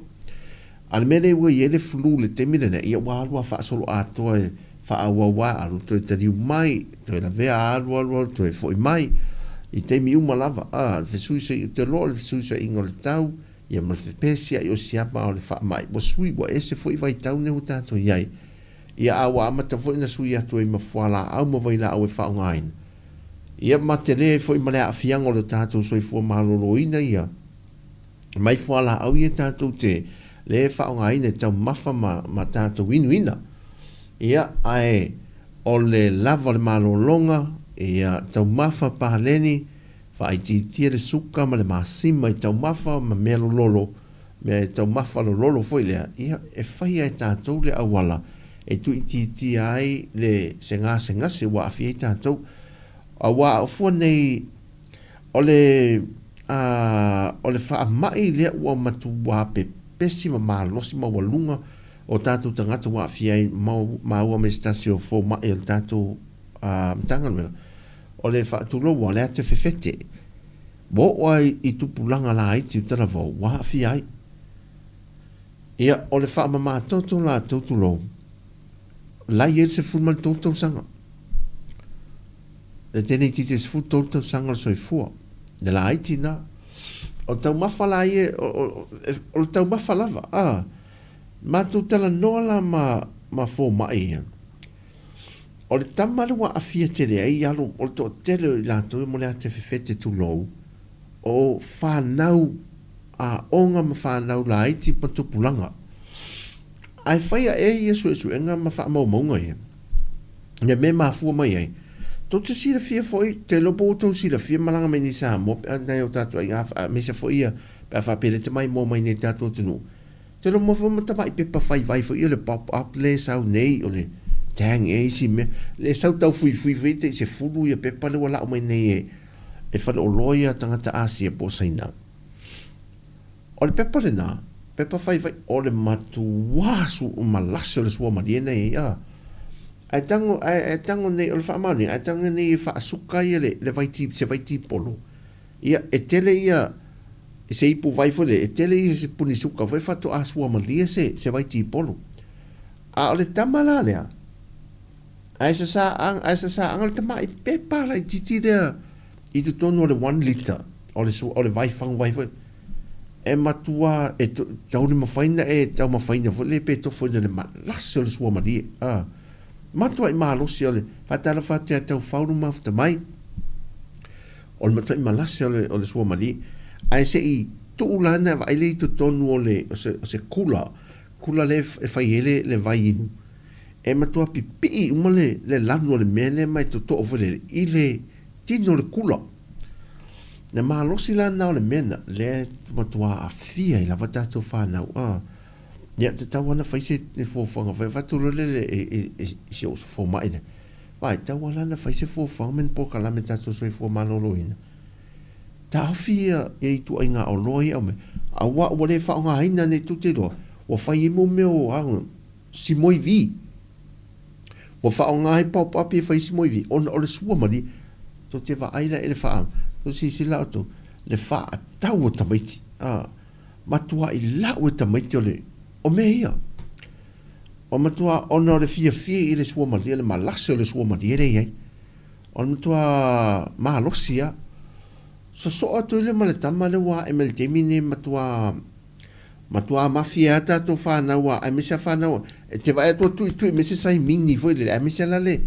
S18: A o le mea lea ua i ai le flu i le taimi lenei, ia ua alu a faasoloatoa e faaauau a, alu toe taliu mai, toe lavea alu alu alu toe foi mai i taimi uma lava. A, le fesuisuiga, ou te iloa o le fesuisuiga o le tau, ia ma le fepesiai o siama o le faamai, ua sui, ua ese foi vaitau nei ua tatou i ai. Ia, a ua amata foi ona sui atu ai ma fualaau ma vailaau e faaaogaina, ia ma tele ai foi ma le aafiaga o le tatou soifua maloloina ia mai fualaau ia tatou te le faaaogaina e taumafa ma, ma tatou inuina. Ia, ae o le lava o le malologa, ia taumafa paleni, faaitiitia le suka ma le masima i taumafa ma mea lololo, mea e taumafa lololo foi lea, ia, e faia e tatou le auala e tuuitiitia ai le se gasegase ua aafia ai tatou. Aua a o fua nei, o le, a, o le faamai lea ua matuā pepesi ma malosi maualuga o tatou tagata ua aafia ai, maua mai se tasi o fomai o le tatou, a, Matagaluega, o le faatulou o le ata fefete. Ua oo lava i tupulaga laiti o Talavou ua aafia ai. Ia, o le faamamatoto latou tulou, la i ai le 13 tausaga. Le tele itiiti e 13 tausaga o le soifua. Le laiti na. O taumafa la ia, o le taumafa lava. A, matou talanoa la ma, ma fomai ia. O le tama lea ua aafia tele ai alo, o le toatele o i latou ia mo le ate fefete tulou, o fanau aoga ma fanau laiti ma tupulaga. Ae fai ae ia suesuega ma faamaumauga ia, ia mea e mafua mai ai. Tou te silafia foi, te iloa po ua tou silafia malaga mai nei i Samoa pe a nai o tatou aiga, aemaise foi ia pe a faapea e le tamaimoa mai nei i le tatou atunuu. Te lomo foi ma tamai pepa fai vai foi ia le pop up le sau nei o le tang e isi mea le sau tau fuifui foi te se fulu ia pepa le ua lau mai nei e e faleoloa ia tagata Asia po o Saina. O le pepa lena, pepa fai vai, o le matuā su malasi o le sua malie nei a. Ae tago, ae, ae tago nei, o le faamaoniga, ae tago nei e faasuka ia le, le vai ti, se vai tipolo. Ia, e tele ia, i se ipu vai foi lea, e tele ia se puni suka foi faatoa suamalie se, se vai tipolo. A o le tama la lea, ae sasā, ae sasā anga le tamaʻi pepa laitiiti lea i totonu o le one litre, o le, o le vai fagu vai foi. E matua, e tau le mafai ona e taumafaina foi lea pe tofoina i le malasi o le suamalie. A, matuai malosi o le faatalofa atu ia Taufau le mafuta mai. O le matuai malasi o le, o le suamalie. Ae se i tuu la na vaai lea i totonu o le, o se, o se kula, kula lea e fai ai le, le vai inu. E matua pipii uma le, le lanu o le mea lea ma e totoo foi lele i le tino o le kula. Le malosi la na o le mea na, lea e matua aafia ai lava tatou fanau. A, ia, tatau lava ona fai se fuafuaga foi, avatu loa lele e, e, e, i si ou fomai lea. Vai, tau ala na fai se fuafuaga ma ni polokalame tatou soifua maloloina. Taofi ia ia ituaiga oloa ia aumai, aua ua le faaaogaina nei tou te iloa, ua fai ai mo mea o a, simoivi. Ua faaaoga ai paopaopi e fai ai simoivi, ona o le sua malie. Tou te vaai la i le faa, tou silasila outou, le faatau o tamaiti, a, matuai lau e tamaiti o le, o mea ia. O matua ona o le fiafia i le suamalie, le malasi o le suamalie lea e i ai. O le matua malosi lava. Sosoo atu ai lea ma le tama lea ua ae mai i le taimi lenei matua matua mafia lava tatou fanau a aemaise a fanau e te vaai atu ua tuitui mai se saimini foi lele aemaise la le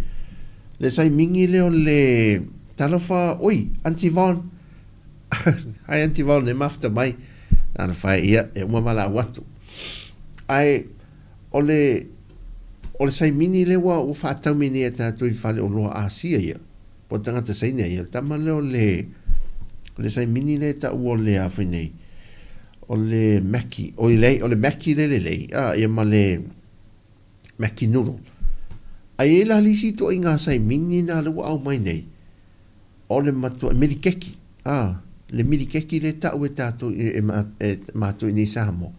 S18: le saimini lea o le talofa oi Aunty Von hi Aunty Von e mafuta mai talofa e ia e uma valaau atu ae o le o le saimini lea ua ua faatau mai nei e tatou i faleoloa Asia ia Po o le tagata Saina ia, le tama lea o le, o le Saimini lea e taua o le a fai nei, o le Maki, oi leai, o le Maki le lelei, a, ia ma le Maki noodle. Ae i ai la le isi ituaiga Saimini na lea ua aumai nei, o le matua, milikeki, a, le milikeki lea e tau e tatou, e, e, e matou i nei i Samoa.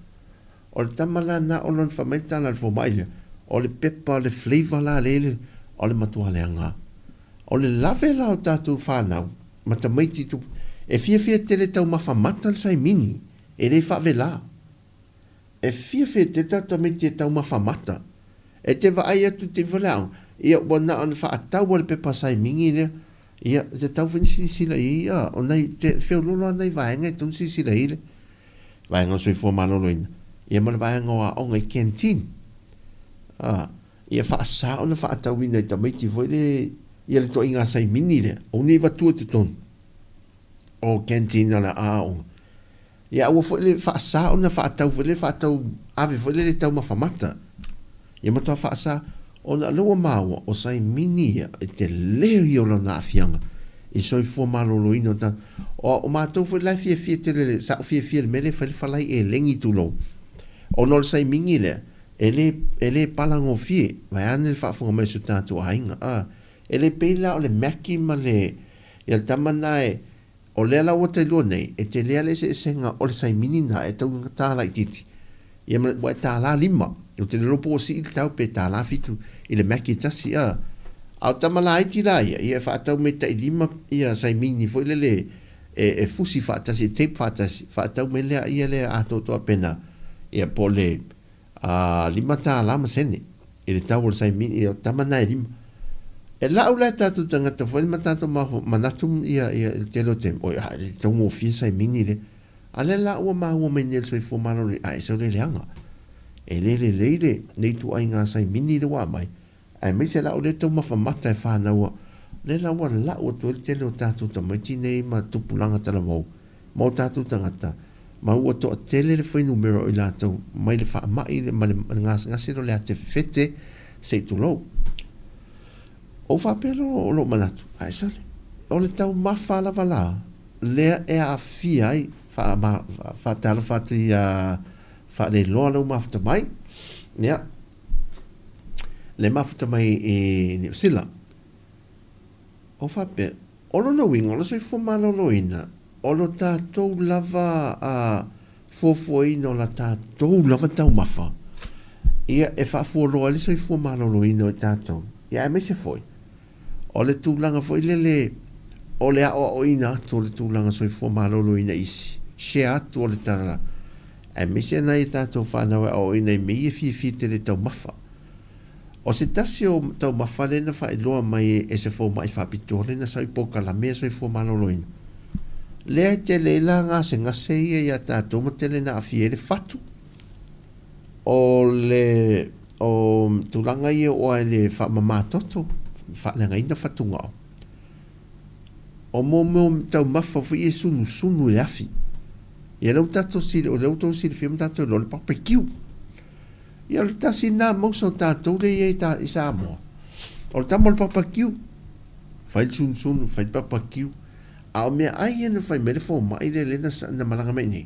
S18: O le tama la na o lona fai mai le tala a le fomai lea, o le pepa o le flavour la lea i le, o le matua leaga. O le lave la o tatou fanau ma tamaiti tupu, e fiafia tele taumafa mata le saimini, e le faavela. E fiafia tele tatou tamaiti e taumafa mata. E te vaai atu i te iva le aoga, ia ua na ona faatau a le pepa saimini lea, ia e tatau foi ona silasila i ai, a, o nai, te feololo lava nai vaega e tatau ona silasila i ai le vaega o le soifua maloloina, ia ma le vaega o aoga i canteen. A, ia faasa ona faatauina i tamaiti foi le, ia le ituaiga saimini lea, aua ne i avatua i totonu o canteen a le aoga. Ia aua foi le faasa ona faatau foi le faatau ave foi lele taumafa mata. Ia matua faasa ona o lea ua maua o saimini ia e tele ia o lona aafiaga i soifua maloloina o tagata. O, o matou foi la e fiafia tele le, sa ou fiafia i le mea lea e fai le falai elegi tulou. Ona o le saimini lea, e le, e le palagofie, vaeane le faafofoga mai o si o tatou aiga. A, e le pei la o le Mackie ma le, ia le tama lena e, O lea la ua tailua nei, e tele lava le eseesega o le saimini na e taugata laitiiti, ia ma ua e tālā lima. Ou te le iloa po ua sii le tau pe tālā fitu i le Mackie e tasi, a. A o tama laiti la ia, ia e faatau mai tai lima ia saimini foi lele e, e fusi faatasi, e tape faatasi, faatau mai lea ia lea atoatoa pena, ia po o le, a, $5 ma sene i le tau o le saimini, ia, o tama na e lima. E lau la e tatou tagata foi ma tatou manatu ia, ia, i le tele o taimi, oi, a, e taugofie saimini lea. A lea la ua maua mai nei e le soifua maloloina, a e sau le leaga. E le lelei le, le ituaiga saimini lea ua aumai, aemaise la o lea e taumafa mata e fanau a, lea la ua lau atu ai le tele o tatou tamaiti nei ma tupulaga talavou, ma o tatou tagata, ma ua toatele le fuainumera o i latou mai le faamai ma le gasegase lea o le ate fefete, se i tulou. Ou faapea loa o lou manatu, ae sale, o le taumafa lava la lea e aafia ai, faatalofa atu ia Faaleiloa lou mafuta mai, ia, le mafuta mai i Niu Sila. Ou faapea, o lona uiga, o le soifua maloloina, o lo tatou lava a fuafuaina o la tatou lava taumafa, ia, e faafualoa ai le soifua maloloina o i tatou, ia aemaise foi, o le tulaga foi lele o le aoaoina atu o le tulaga soifua maloloina i isi, share atu o le tala, aemaise nai a tatou fanau e aoaoina i mea ia e fiafia tele i taumafa. O se tasi o taumafa lea na faailoa mai e se fomai faapitoa lea na sau i polokalame a Soifua Maloloina, lea e tele ai la gasegase ia ia tatou ma tele na aafia ai le fatu. O le o tulaga ia o ai le faamama toto, faaleagaina fatugao. O mo mea taumafa foi ia e sunusunu i le afi. Ia lea ua tatou o lea ua outou silafia ma tatou iloa le barbecue. Ia o le tasi lena mausa o tatou lea i ai i Samoa. O le tama o le barbecue. Fai le sunusunu, fai le barbecue. A o meaai ia na fai mai le fomai lea lea na malaga mai nei,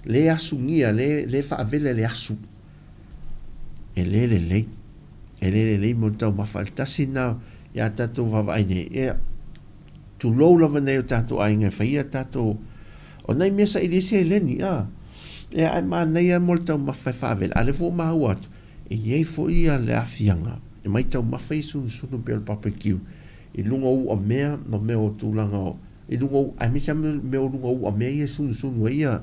S18: lea e asugia, lea e faavela i le asu. E le lelei. E le lelei mo le taumafa. Le tasi lena ia tatou vaavaai nei, ia, tulou lava nai o tatou aiga e faia tatou, o nai mea saili ai seleni, a. Ia, ae manaia mo le taumafa e faavela. A o lea foi ua maua atu, e i ai foi ia le aafiaga e mai taumafa ia sunusunu pei o le barbecue i luga o uamea ma mea o tulaga o, i luga o, aemaise lava mea o luga o uamea ia e sunusunu ai ia,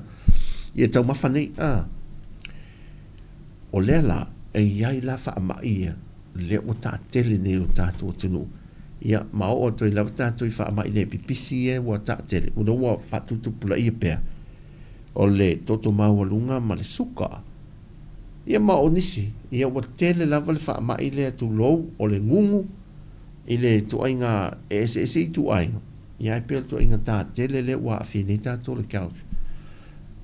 S18: ia taumafa nei, a. O lea la, e i ai la faamai ia, lea ua taatele nei i lo tatou atunuu. Ia, ma oo atu ai lava tatou i faamai le pipisi ia ua taatele, ona ua faatutupulaia pea o le toto maualuga ma le suka. Ia ma o nisi, ia ua tele lava le faamai lea tulou o le gugu i le ituaiga e eseese ituaiga, ia ae pei o le ituaiga tatele lea ua aafia nei tatou le gout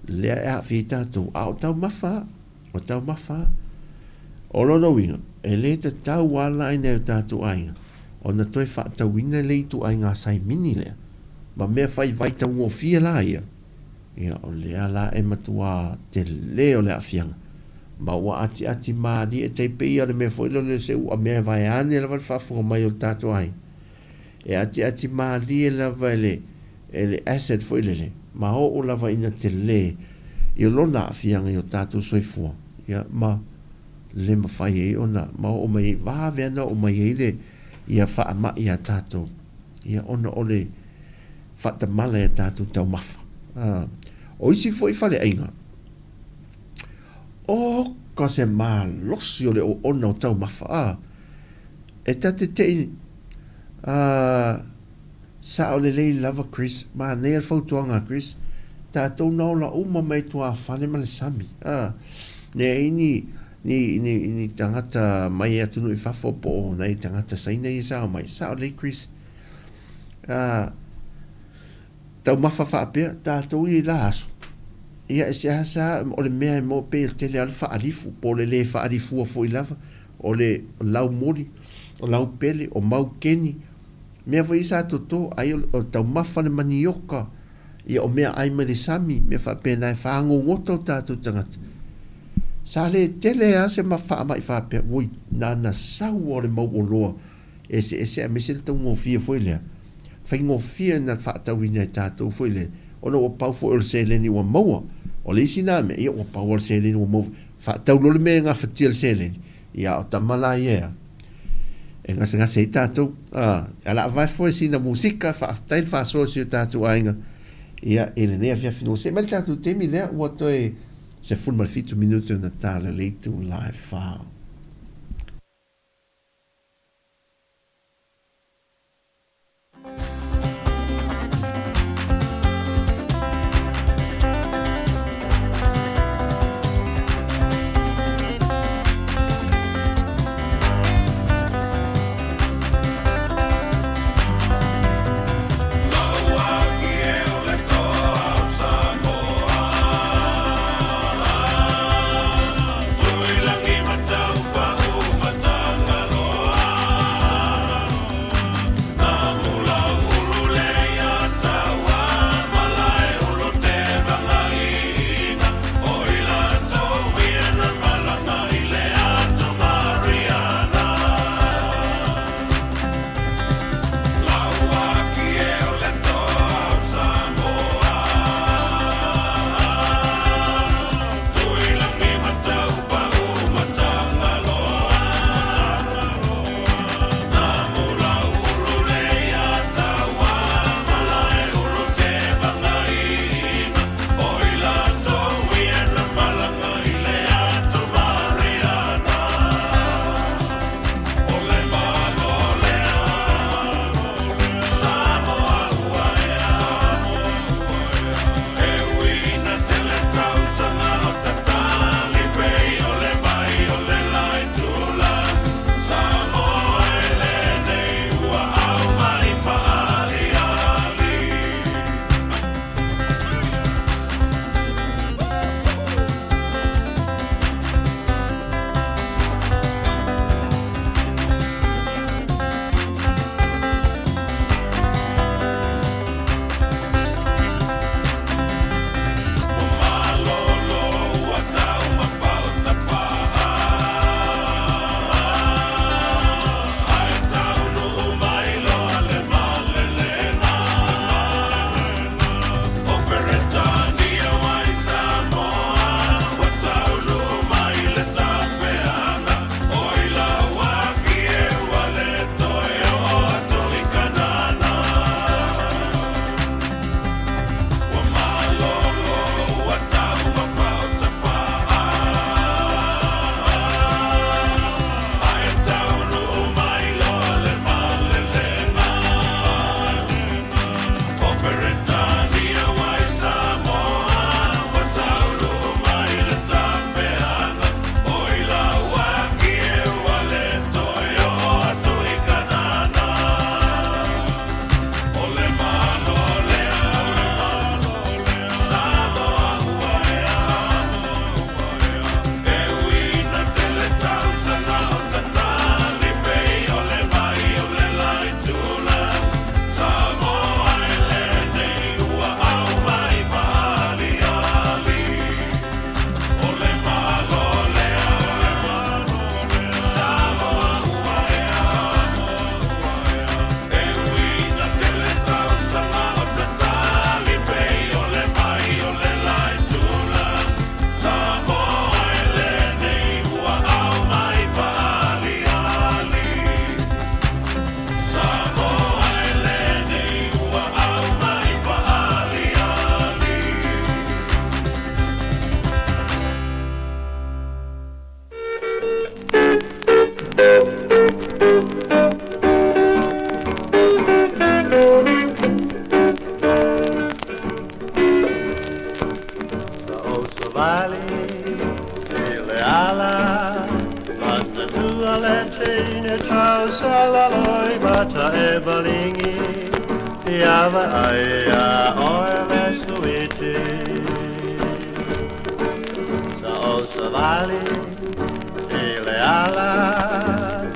S18: lea e aafia ai tatou, a o taumafa. O taumafa. O lona uiga, e lē tatau a la i nai o tatou aiga ona toe faatauina le ituaiga saimini lea ma mea fai vai taugofie la ia, ia o lea la e matuā telē o le aafiaga ma ua atiati malie tai pei o le mea foi lele o se uamea vaeane lava le faafofoga mai o le tatou aiga. E atiati malie lava e le e le acid foi lele, ma oo lava ina telē i lona aafiaga i o tatou soifua, ia, ma le mafai ai ona, ma oo mai ai, vave lava ona oo mai ai le, ia faamai iā tatou, ia, ona o le faatamala i a tatou taumafa. A, o isi foi faleaiga, oka se malosi o le oona o taumafa, a, e ta te te i, a, Sao lelei lava Chris, manaia le fautuaga a Chris, tatou na ola uma mai tuafale ma le sami a, leai ni ni ni ni tagata mai atunuu i fafo po o nai tagata Saina ia sa omai, sao lelei Chris. A, taumafa faapea tatou ia i la aso, ia e seasea o le mea e maua pei o le tele lava o le faalifu po o le le faalifua foi lava, o le laumoli, o laupele, o maukeni, Mea foi ia sa toto, ai o taumafa le manioka, ia o mea ai mai le sami, mea faapena e fagogota o tatou tagata. Sa le tele lava se faamai faapea, oi, na ona sau lava o le mau oloa eseese aemaise le taugofie foi lea, faigofie ona faatauina e tatou foi lea, ona ua pau foi o le seleni ua maua. O le isi na mea, ia ua pau lava o le seleni ua maua, faatau loa le mea e gafatia le seleni, ia a o tama la ia e gasegase ai tatou. A, o le a vae foi sina musika, faafetai le faasoa i si o tatou aiga, ia, i lenei afiafi nei. Ua see mai le tatou taimi lea, ua toe 17 minute ona tala le itula e fa.
S1: savali i le ala Manatua le teine tausala loi mata e malingi Ia vaai ia oe le suiti Sa o savali i le ala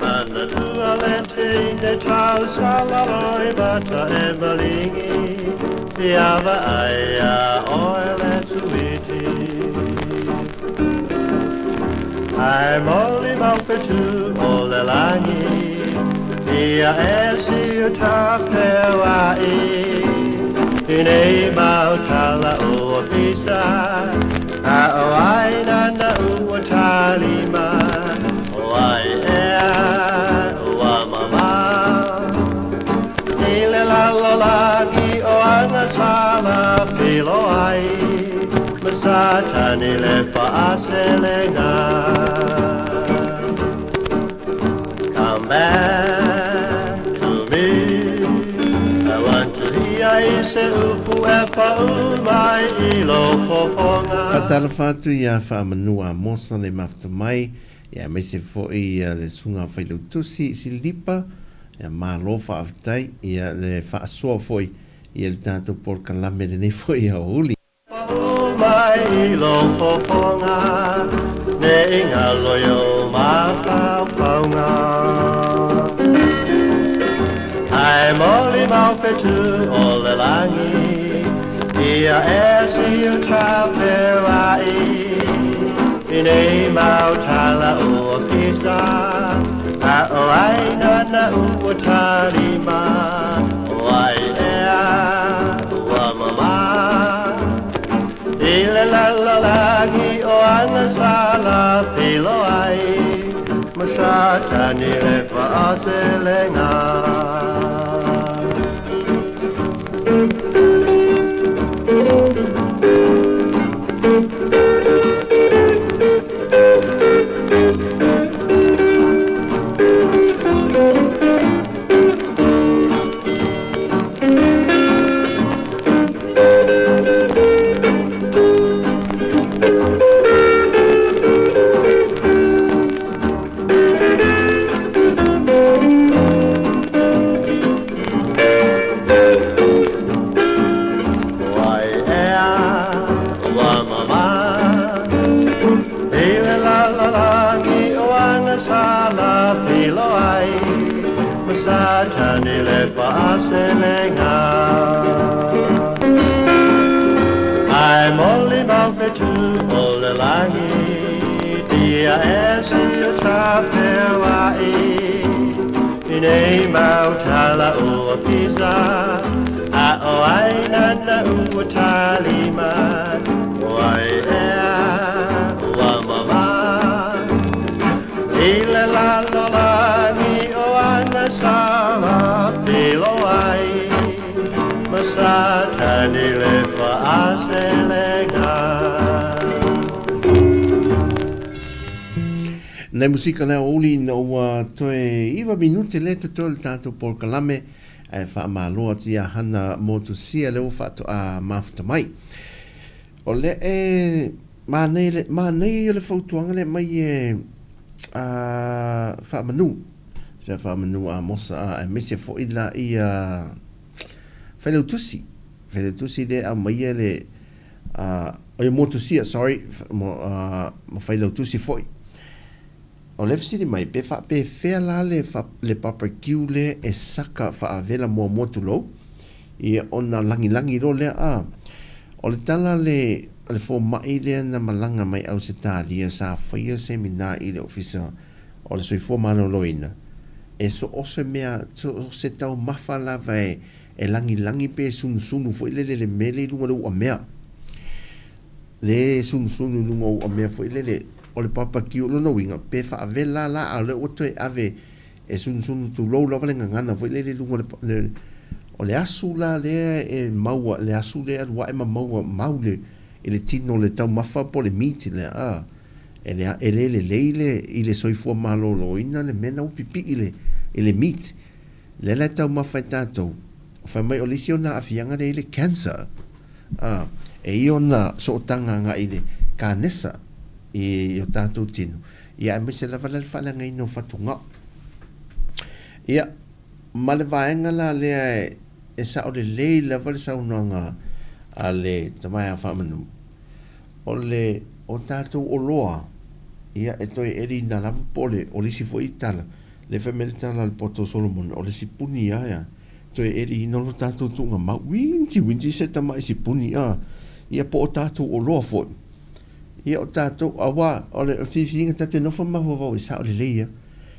S1: Manatua le teine tausala loi mata e malingi Ia vaai ia oe le suiti Ae molimau fetu o le lagi Ia e si o tafeoai I nei mau tala ua pisa A o ai nana ua talima O ai ea ua mamao I le lalolagi o agasala feiloai Ma Satani le faaselega Come back to me I want to hear i se upu e fa'u mai i lou fofoga.
S18: Faatalofa atu ia Faamanua Amosa le mafuta mai, ia aemaise foi ia le Susuga Failautusi Silipa, ia malo faafetai ia le faasoa foi ia le tatou polokalame lenei foi aoauli.
S1: Pau mai i lou fofoga, ne i galo i ou mafaufauga. Ae molimau fetu o le lagi, ia e siu tafeoai, i nei mau tala ua pisa, a o ai nana ua talima, o ai ea ua mamao. I le lalolagi o agasala feiloai, ma Satani le faaselega. O ai ea ua mamao I le lalolagi o agasala feiloai Ma Satani le faaselega Ae molimau fetu o le lagi Ia e siu tafeoai I nei mau tala ua pisa A o ai nana ua talima O ai ea ua mamao I le lalolagi o agasala feiloai Ma Satani le faaselega.
S18: Nei musika lea o uli ina ua toe iva minute lea totoe le tatou polokalame ae faamalo atu ia Hana Motusia lea ua faatoa mafuta mai. O lea e manei le manei o le fautuaga lea mai e a Faamanu se Faamanu Amosa a aemaise foi la ia Failautusi Failautusi lea e aumaia le a oi Motusia sorry ma Failautusi foi. O le fesili mai, pe faapefea la le le barbecue lea e saka faavela muamua tulou? Ia ona lagilagi loa lea a. O le tala a le a le fomai lea na malaga mai Ausetalia sa faia semina i le Ofisa o le Soifua Maloloina, e so o se mea, so o se taumafa lava e e lagilagi pe sunusunu foi lele le mea lea i luga o le uamea. Le sunusunu i luga o uamea foi lele o le barbecue, o lona uiga, pe faavela la a o lea ua toe ave e sunusunu tulou lava le gagana foi lele i luga o le, o le asu la lea e maua, le asu lea e alu ae ma maua mau le, i le tino o le taumafa po o le meat lea, a, e le, e le lelei le, i le soifua maloloina le mea lena ua pipii i le, i le meat. Lea la e taumafa e tatou, fai mai o le isi ona aafiaga lea i le cancer. A, e i ona sootaga agai i le kanesa i o tatou tino, ia aemaise lava la le faaleagaina o fatugao. Ia, ma le vaega la lea e sao lelei lava le saunoaga a le Tama ia Faamanu, o le o tatou oloa, ia e toe eliina lava po o le, o le isi foi tala, lea fai mai le tala a le poto o Solomona, o le sipuni lava ia, toe eliina lo tatou tuugamau, uinti uinti se tamai sipuni a, ia po o tatou oloa foi. Ia o tatou, aua o le filifiliga ta te nofo ma mafaufau e sao lelei a.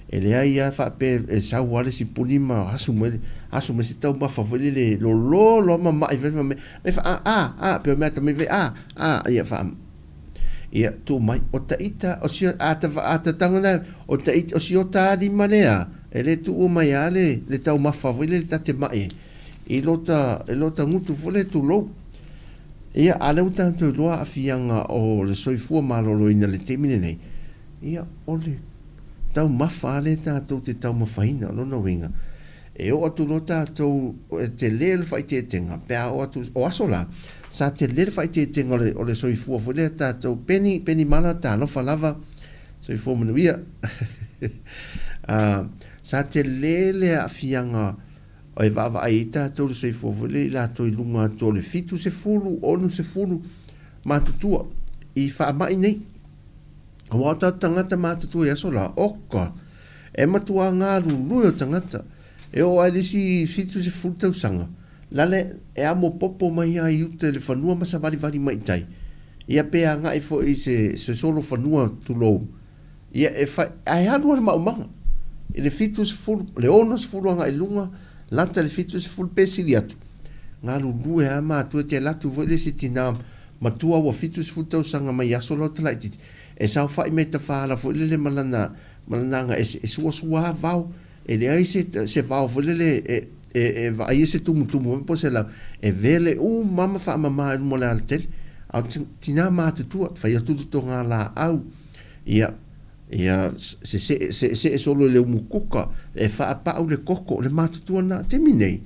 S18: E leai a faapea e sau a le sipuni ma asu mai asu mai se taumafa foi lele lolo loa ma mai foi ma me fa a a a pe o mea tamai foi a a ia fa ia tuu mai o taita o si a ta a ta tago na o taita o si o ta lima lea e le tuua mai a le le taumafa foi lele ta te mai i lota i lota gutu foi le tulou. Ia, a lea ua tatou iloa aafiaga o le soifua maloloina i le taimi lenei, ia, o le taumafa lava lea tatou te taumafaina. O lona uiga, e oo atu loa tatou, e tele le faaeteetega pe a oo atu, o aso la, sa tele le faaeteetega o le, o le soifua foi lea tatou, Peni, Peni Mala, talofa lava, soifua manuia. Sa tele le aafiaga E vaavaai ai tatou i le soifua foi lea i latou i luga atu o le 70, 60 matutua i faamai nei. Aua o tatou tagata matutua i aso la, oka, e matua galulue o tagata. E oo lava i le isi 70 tausaga, lale e amo popo mai lava i uta i le fanua ma savalivali mai i tai. Ia pe agai foi i se solo fanua tulou, Ia, e fai, ae alu lava le maumaga i le 70, le 60 agai i luga, lata i le 70 pe sili atu, galulue lava matua, e te alu atu foi le isi tina matua ua 70 tausaga mai aso la o talaititi, e saofai mai tafaala foi lele ma lana, ma lana aga ese, e suasua lava vao, e leai se, se vao foi lele e, e, e vaai ai se tumutumu foi po o se lau, e vele uma lava ma faamama i luma o le alatele. A o tina matutua, fai atu le toga laau, Ia, ia, sese'e, se'ese'e solo i le umukuka, e faapa'u le koko, le matutua na taimi nei.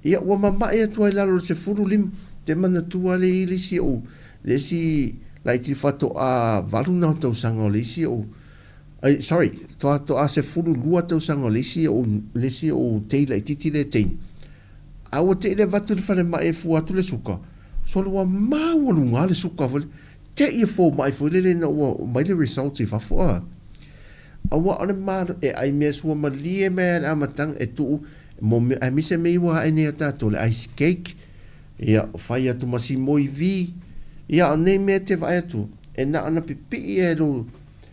S18: Ia, ua mama'i atu ai lalo o le 15, te manatua le i le isi o'u, le isi laiti fato'a valu na o tausaga o le isi o'u, ai, sorry, fato'a 12 tausaga o le isi o'u, le isi o'u tei laitiiti lea e teine. A ua te'i le avatu i le falemai e fua atu le suka, solo ua maualuga lava le suka foi lea. Te i e fomai foi lele ina ua mai le results i fafo a. Aua o le malo e ai mea sua malie mai a i le amataga e tuu mo mea aemaise mea ua ae nei a tatou le ice cake ia fai atu ma si moi vi ia o nei mea te vaai atu e na ona pipii e lo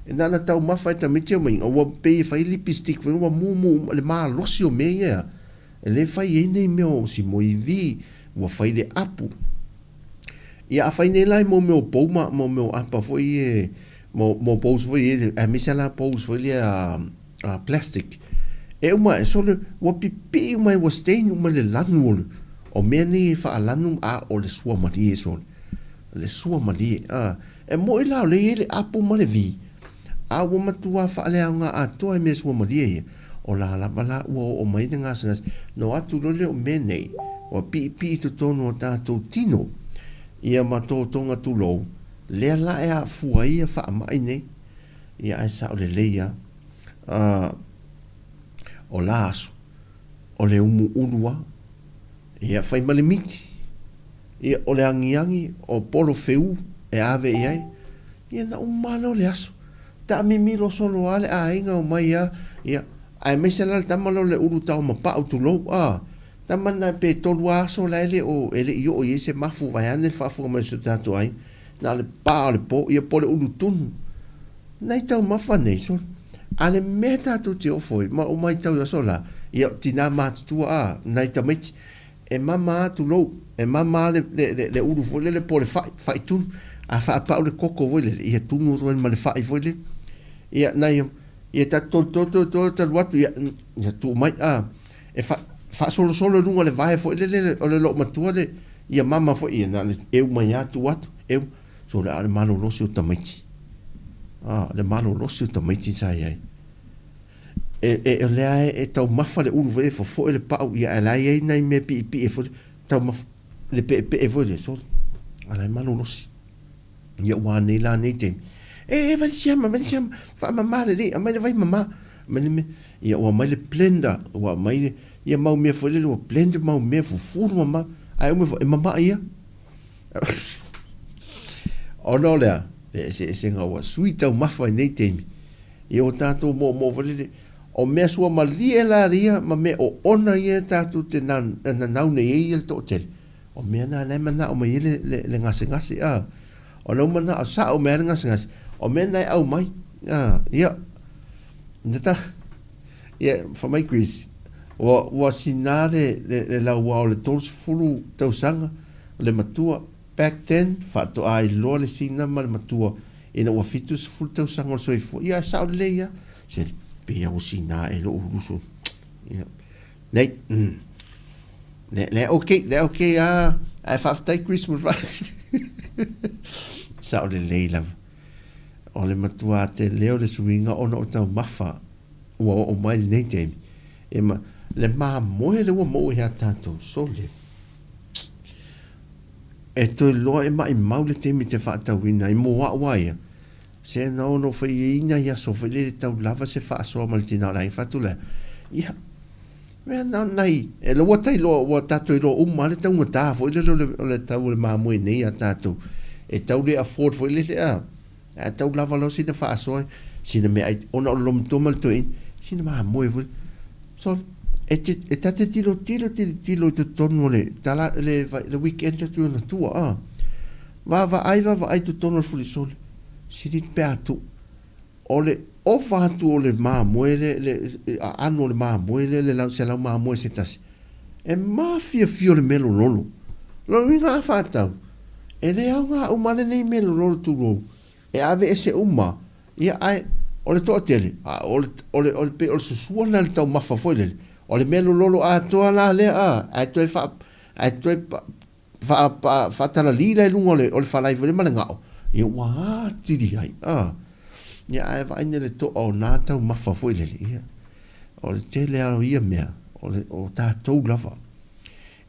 S18: e na ona taumafa e tamaiti o mai ua pei e fai lipstick foi ua mumu uma le malosi o mea ia e le fai ai nei mea o si moi vi ua fai le apu. Ia a fai nei la i mo mea o pou ma mo mea o apa foi e mo mo bowls foi e aemaise la bowls foi lea a plastic. E uma e sole ua pipii uma e ua stain uma le lanu o le o mea nei e faalanu a o le suamalie sole. Le suamalie a e moi la o lea e i ai le apu ma le vi a ua matua faaleaoga atoa i mea suamalie ia. O la lava la ua oo mai le gasegase, no atu loa lea o mea nei, ua piipii i totonu o tatou tino, ia ma totoga tulou, lea la e afua ai ia faamai nei. Ia ae sao lelei lava, a, o la aso, o le umuulu lava, ia fai ma le miti, ia o le agiagi, o polo feu e ave i ai, ia na uma lava lea o le aso. Taamimilo solo a le aiga omai a, ia, aemaise la le tama lea o le ulu taomapa'u tulou, a, tama lena pe tolu a aso la e le o, e le i oo i ai se mafu vaeane le faafofoga mai o si o tatou aiga, na o le pa o le po, ia po o le ulu tunu. Nai taumafa nei, solo. A le mea tatou te ofo ai, ma o maitau i aso la, ia, tina matutua a, nai tamaiti, E mama a tulou, e mama a le, le, le, le ulu foi lele po o le fa'i, fa'i tunu. A fa'apa'u le koko foi lele, ia tunu atu ai ma le fa'i foi lele. Ia, nai, ia ta tolu tolu tolu tolu talu atu, ia, ia tuu mai, a, e fa, fa'asolosolo i luga o le vae foi lele o le loomatua le, ia mama foi, ia na o le eu mai a tuu atu, eu. So, o le a le malolosi o tamaiti. A, le malolosi o tamaiti sa i ai. E, e, o lea e, e taumafa le ulu foi e fofoe le pau, ia ae la e i ai nai mea piipii e foi, taumafa, le peepee foi le, sole, a la e malolosi. Ia ua nei la nei taimi, e, e, vai le siama, vai le siama, faamama lelei, aumai le vai mama, aumai le mea, ia ua aumai le blender, ua aumai le, ia mau mea foi lele ua blend mau mea fufulu mama, ae uma ifo, e mama ia. Ona o le a, le eseesega ua sui taumafa i nei taimi, ia ua tatou moomoo foi lele, o mea suamalie la ia ma mea oona ia tatou te nanau nei ai ia le toatele, O mea na na e manao mai ai le, le, le gasegase, a. O lou manao sao mai le gasegase, o mea na e aumai, a, ia, na ta, ia, fai mai Chris, ua, ua sina le, le, le lauao o le 30 tausaga, le matua, back then, faatoa iloa le sina ma le matua, ina ua 70 tausaga o le soifua, ia, e sao lelei lava. Se, pei lava ua sina e lou uso, ia, nei, mm. Le, le ok, le ok a, ae faafetai Chris mo le fa... Sao lelei lava. O le matua tele o le suiga ona o taumafa ua oo mai lenei taimi. E ma, le mamoe le ua maua ia tatou sole. E toe loa e maimau le taimi te faatauina ai mo au a ia. Se na ono fai ai nai aso foi lele tau lava se faasoa ma le tina o le aiga fatu lea. Ia, Mea na nai, e ua tai loa, ua tatou iloa uma lava le taugata foi lele o le, o le tau o le mamoe nei ia tatou. E tau le afford foi lele a, ae tau lava loa sina faasoa, sina meaai, ona o le lomatua ma le toeaina, sina mamoe foi. So, e te, e ta te tilotilo tilotilo i totonu o le tala, le, le weekend atu i ona tua, a. Vaavaai, vaavaai i totonu o le fulisoli, sili pe a tuu. O le ova atu o le mamoe le, le aano o le mamoe lea, le lau, se lau mamoe se tasi, e mafiafia o le mea lololo. Lona uiga a faatau, e le aoga uma lenei mea lololo tulou, e aveese uma, ia ae o le toatele, a o le, o le, o le, pei o le susua lena i le taumafa foi lele, o le mea lololo atoa la lea a, ae toe faa, ae toe faatalali la i luga o le, o le falai foi lea ma le gao, ia ua atili ai, a. Ia ae vaai nei le toa o nā taumafa foi lele, ia, o le tele lava o ia mea, o le, o tatou lava.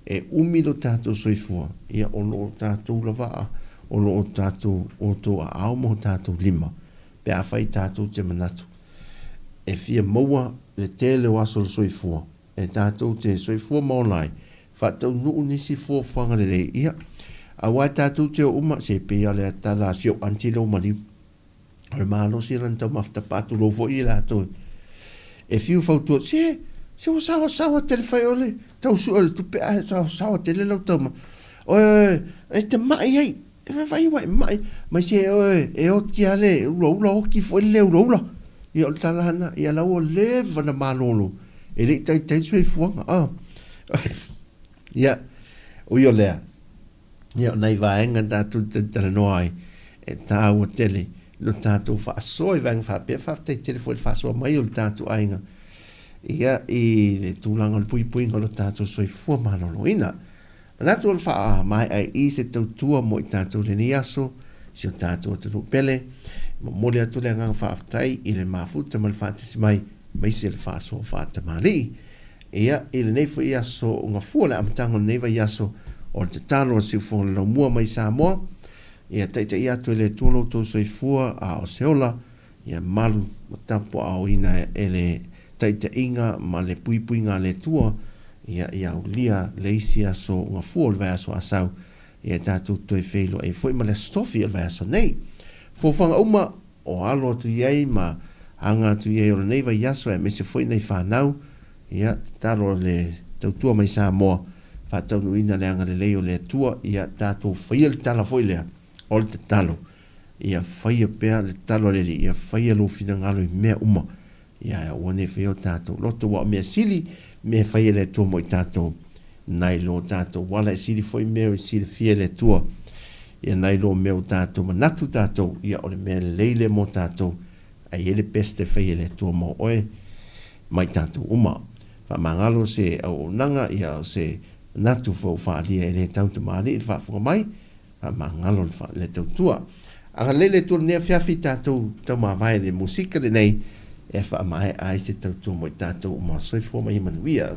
S18: E umi lo tatou soifua, ia o lo o tatou lava a, o lo o tatou, outou aao ma o tatou lima, pe afai tatou te manatu e fia maua le tele o aso o le soifua, E tatou te soifua ma ola ai, faataunuu nisi fuafuaga lelei, ia, aua e tatou te o uma, se pei lava o le tala a si ou aunty lea ua maliu, o le malosi lana taumafa tapa tulou foi i latou e fiu fautua, se, se ua saoasaoa tele fai o le tau sue o le tupe ae saoasaoa tele lau taumafa. Oe, oe, e te mai ai, E vaai ua e mai, mai se oe e oti a le ulaula oti foi le ulaula. Ia o le tala lena, ia la ua leva na malolo, e le i taitai le soifuaga. Ah. Ia, ui o lea, ia o nai vaega tatou te talanoa ai, e tāua tele lo tatou faasoa i vaega faapea, faafetai tele foi i le faasoa mai o le tatou aiga, ia, i le tulaga o le puipuiga o lo tatou soifua maloloina. Manatu o le faamaea i se tautua mo i tatou i lenei aso, si o tatou atunuu pele. E momoli atu le agaga faafetai i le mafuta ma le faatasi mai, aemaise le faasoa faatamalii. Ia, i lenei foi aso o Gafua, le amataga o lenei vaiaso, o le tatalo a Siufofoga le Laumua mai Samoa, ia taitaia atu e le Atua lo outou soifua a o se ola, Ia malu ma tapuaaoina e le taitaiga ma le puipuiga a le Atua, ia ia aulia le isi aso gafua o le vaiaso Asau, ia tatou toe feiloai ai foi ma le Aso Tofi o le vaiaso nei. Fuafuaga uma o alo atu i ai ma aga atu i ai o lenei vaiaso aemaise foi nai fanau, ia tatalo le tautua mai Samoa, faataunuuina le agalelei o le Atua, ia tatou faia le tala foi lea o le tatalo. Ia faia pea le tatalo a le Alii, ia faia lou finagalo i mea uma, ia ae aua ne i faia o tatou loto, aua o mea sili mea e fai e le Atua mo i tatou, nai lo tatou ala, e sili foi mea e silafia e le Atua, ia nai lo mea ua tatou manatu tatou, ia o le mea lelei lea mo tatou, ae i ai le best e fai e le Atua mo oe ma i tatou uma. Faamagalo se auaunaga, ia o se manatu foi ua faaalia e le tau tamalii le faafofoga mai, Faamagalo le tautua. Agalelei le Atua lenei afiafi tatou taumavae i le musika lenei e faamaea ai se tautua mo i tatou uma. Soifua ma ia manuia.